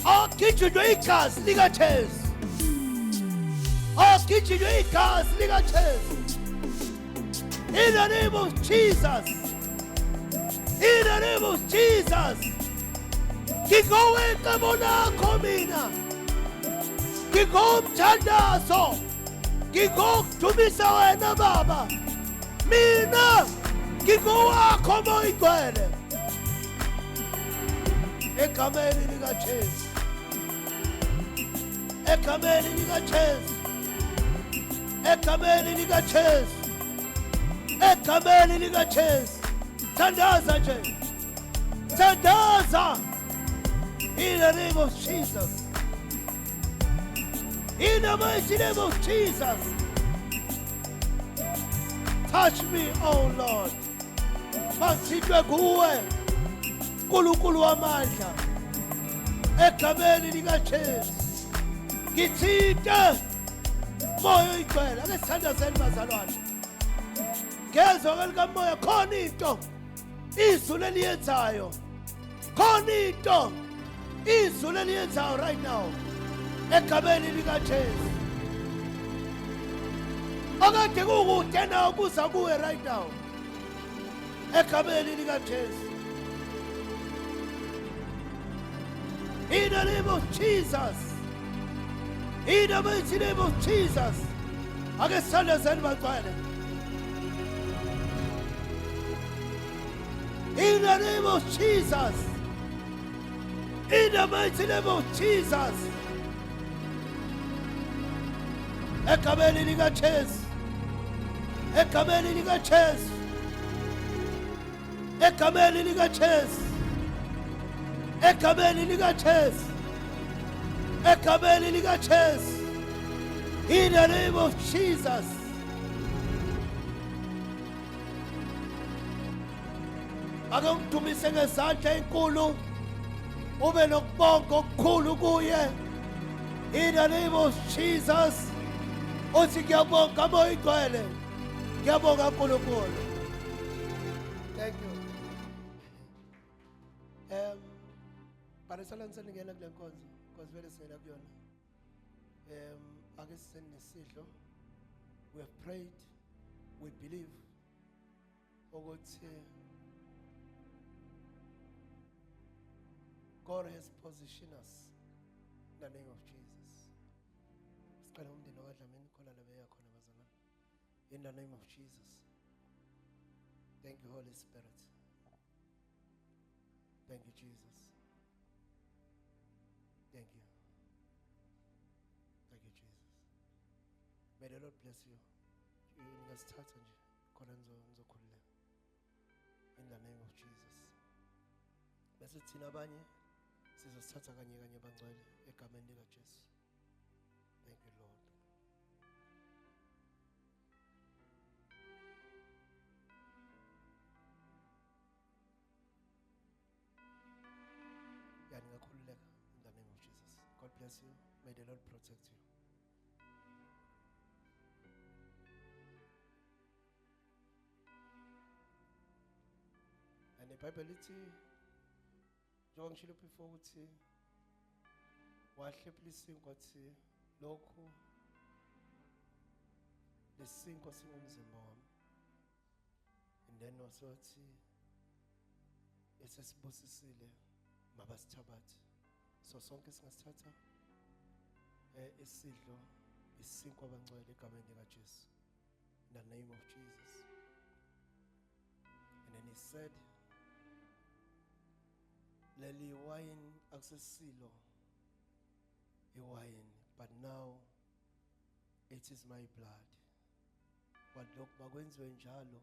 Agijinywe igazi likaJesu. Agijinywe igazi likaJesu. In the name of Jesus. In the name of Jesus. Ngingowecebo lakho mina. Ngingowumthandazo. Ngingowukudumisa wena Baba. Mina ngingowakho Moya Oyingcwele. Egameni likaJesu. Egameni likaJesu. Egameni likaJesu. Egameni likaJesu. Thandaza nje. Thandaza. In the name of Jesus. In the mighty name of Jesus. Touch me, oh Lord. Mangithintwe kuwe, Nkulunkulu wamandla. Egameni likaJesu. Ngithinte Moya Oyingcwele. Ake sithandazeni bazalwane. Ngezwa likamoya khona into izulu eliyenzayo. Khona into izulu eliyenzayo right now. Egameni likaJesu. Akade kukude nawe kuza kuwe right now. Egameni likaJesu. In the name of Jesus. In the mighty name of Jesus. Ake sithandazeni bangcwele. In the name of Jesus. In the mighty name of Jesus. Egameni likaJesu. Egameni likaJesu. Egameni likaJesu. Egameni likaJesu. Egameni likaJesu. In the name of Jesus. Ake umdumise ngezandla enkulu, ube nokubonga okukhulu kuye. In the name of Jesus. Uthi ngiyabonga Moya Oyingcwele. Ngiyabonga uNkulunkulu. Thank you. Barisalani seningena kule nkonzo, because vele singena kuyona. Ake sisenesidlo. We have prayed, we believe ukuthi God has positioned us in the name of Jesus. Sicela umndeni wakwaDlamini khona la beya khona bazalwane. In the name of Jesus. Thank you, Holy Spirit. Thank you, Jesus. Thank you. Thank you, Jesus. May the Lord bless you. Ningasithatha nje khona nizokhululeka. In the name of Jesus. Bese thina abanye sizosithatha kanye kanye bangcwele egameni likaJesu. Thank you, Lord. Yeah, ningakhululeka in the name of Jesus. God bless you. May the Lord protect you. And iBhayibheli lithi njengoba ngishilo before ukuthi wahlephula isinkwa wathi lokhu lesinkwa singumzimba wami and then wasewathi esesibusisile mabasithabathe so sonke singasithatha eh isidlo isinkwa abangcwele egameni likaJesu in the name of Jesus and then he said leli wine akusesilo iwine but now it is my blood but lokhu makwenziwe njalo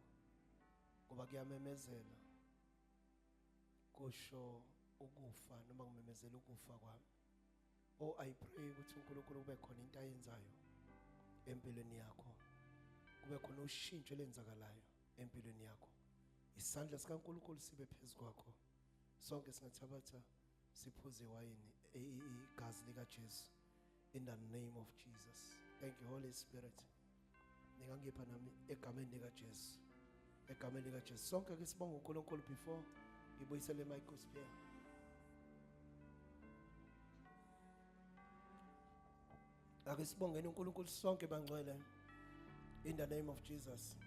ngoba kuyamemezela kusho ukufa noma ngimemezela ukufa kwami oh i pray ukuthi uNkulunkulu kube khona into ayenzayo empilweni yakho kube khona ushintsho lenzakalayo empilweni yakho isandla sikaNkulunkulu sibe phezu kwakho sonke singathabatha siphuze iwayini igazi likaJesu in the name of Jesus thank you holy spirit ningangipha nami egameni likaJesu egameni likaJesu sonke ke sibonga uNkulunkulu before ngibuyisele mic kuSphere ake sibongeni uNkulunkulu sonke bangcwele in the name of Jesus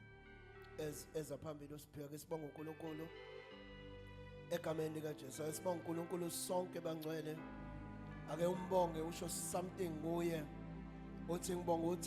as ezaphambili usiphika ke sibonga uNkulunkulu egameni likaJesu ake sibonga uNkulunkulu sonke bangcwele ake umbonge usho something kuye uthi ngibonga uthando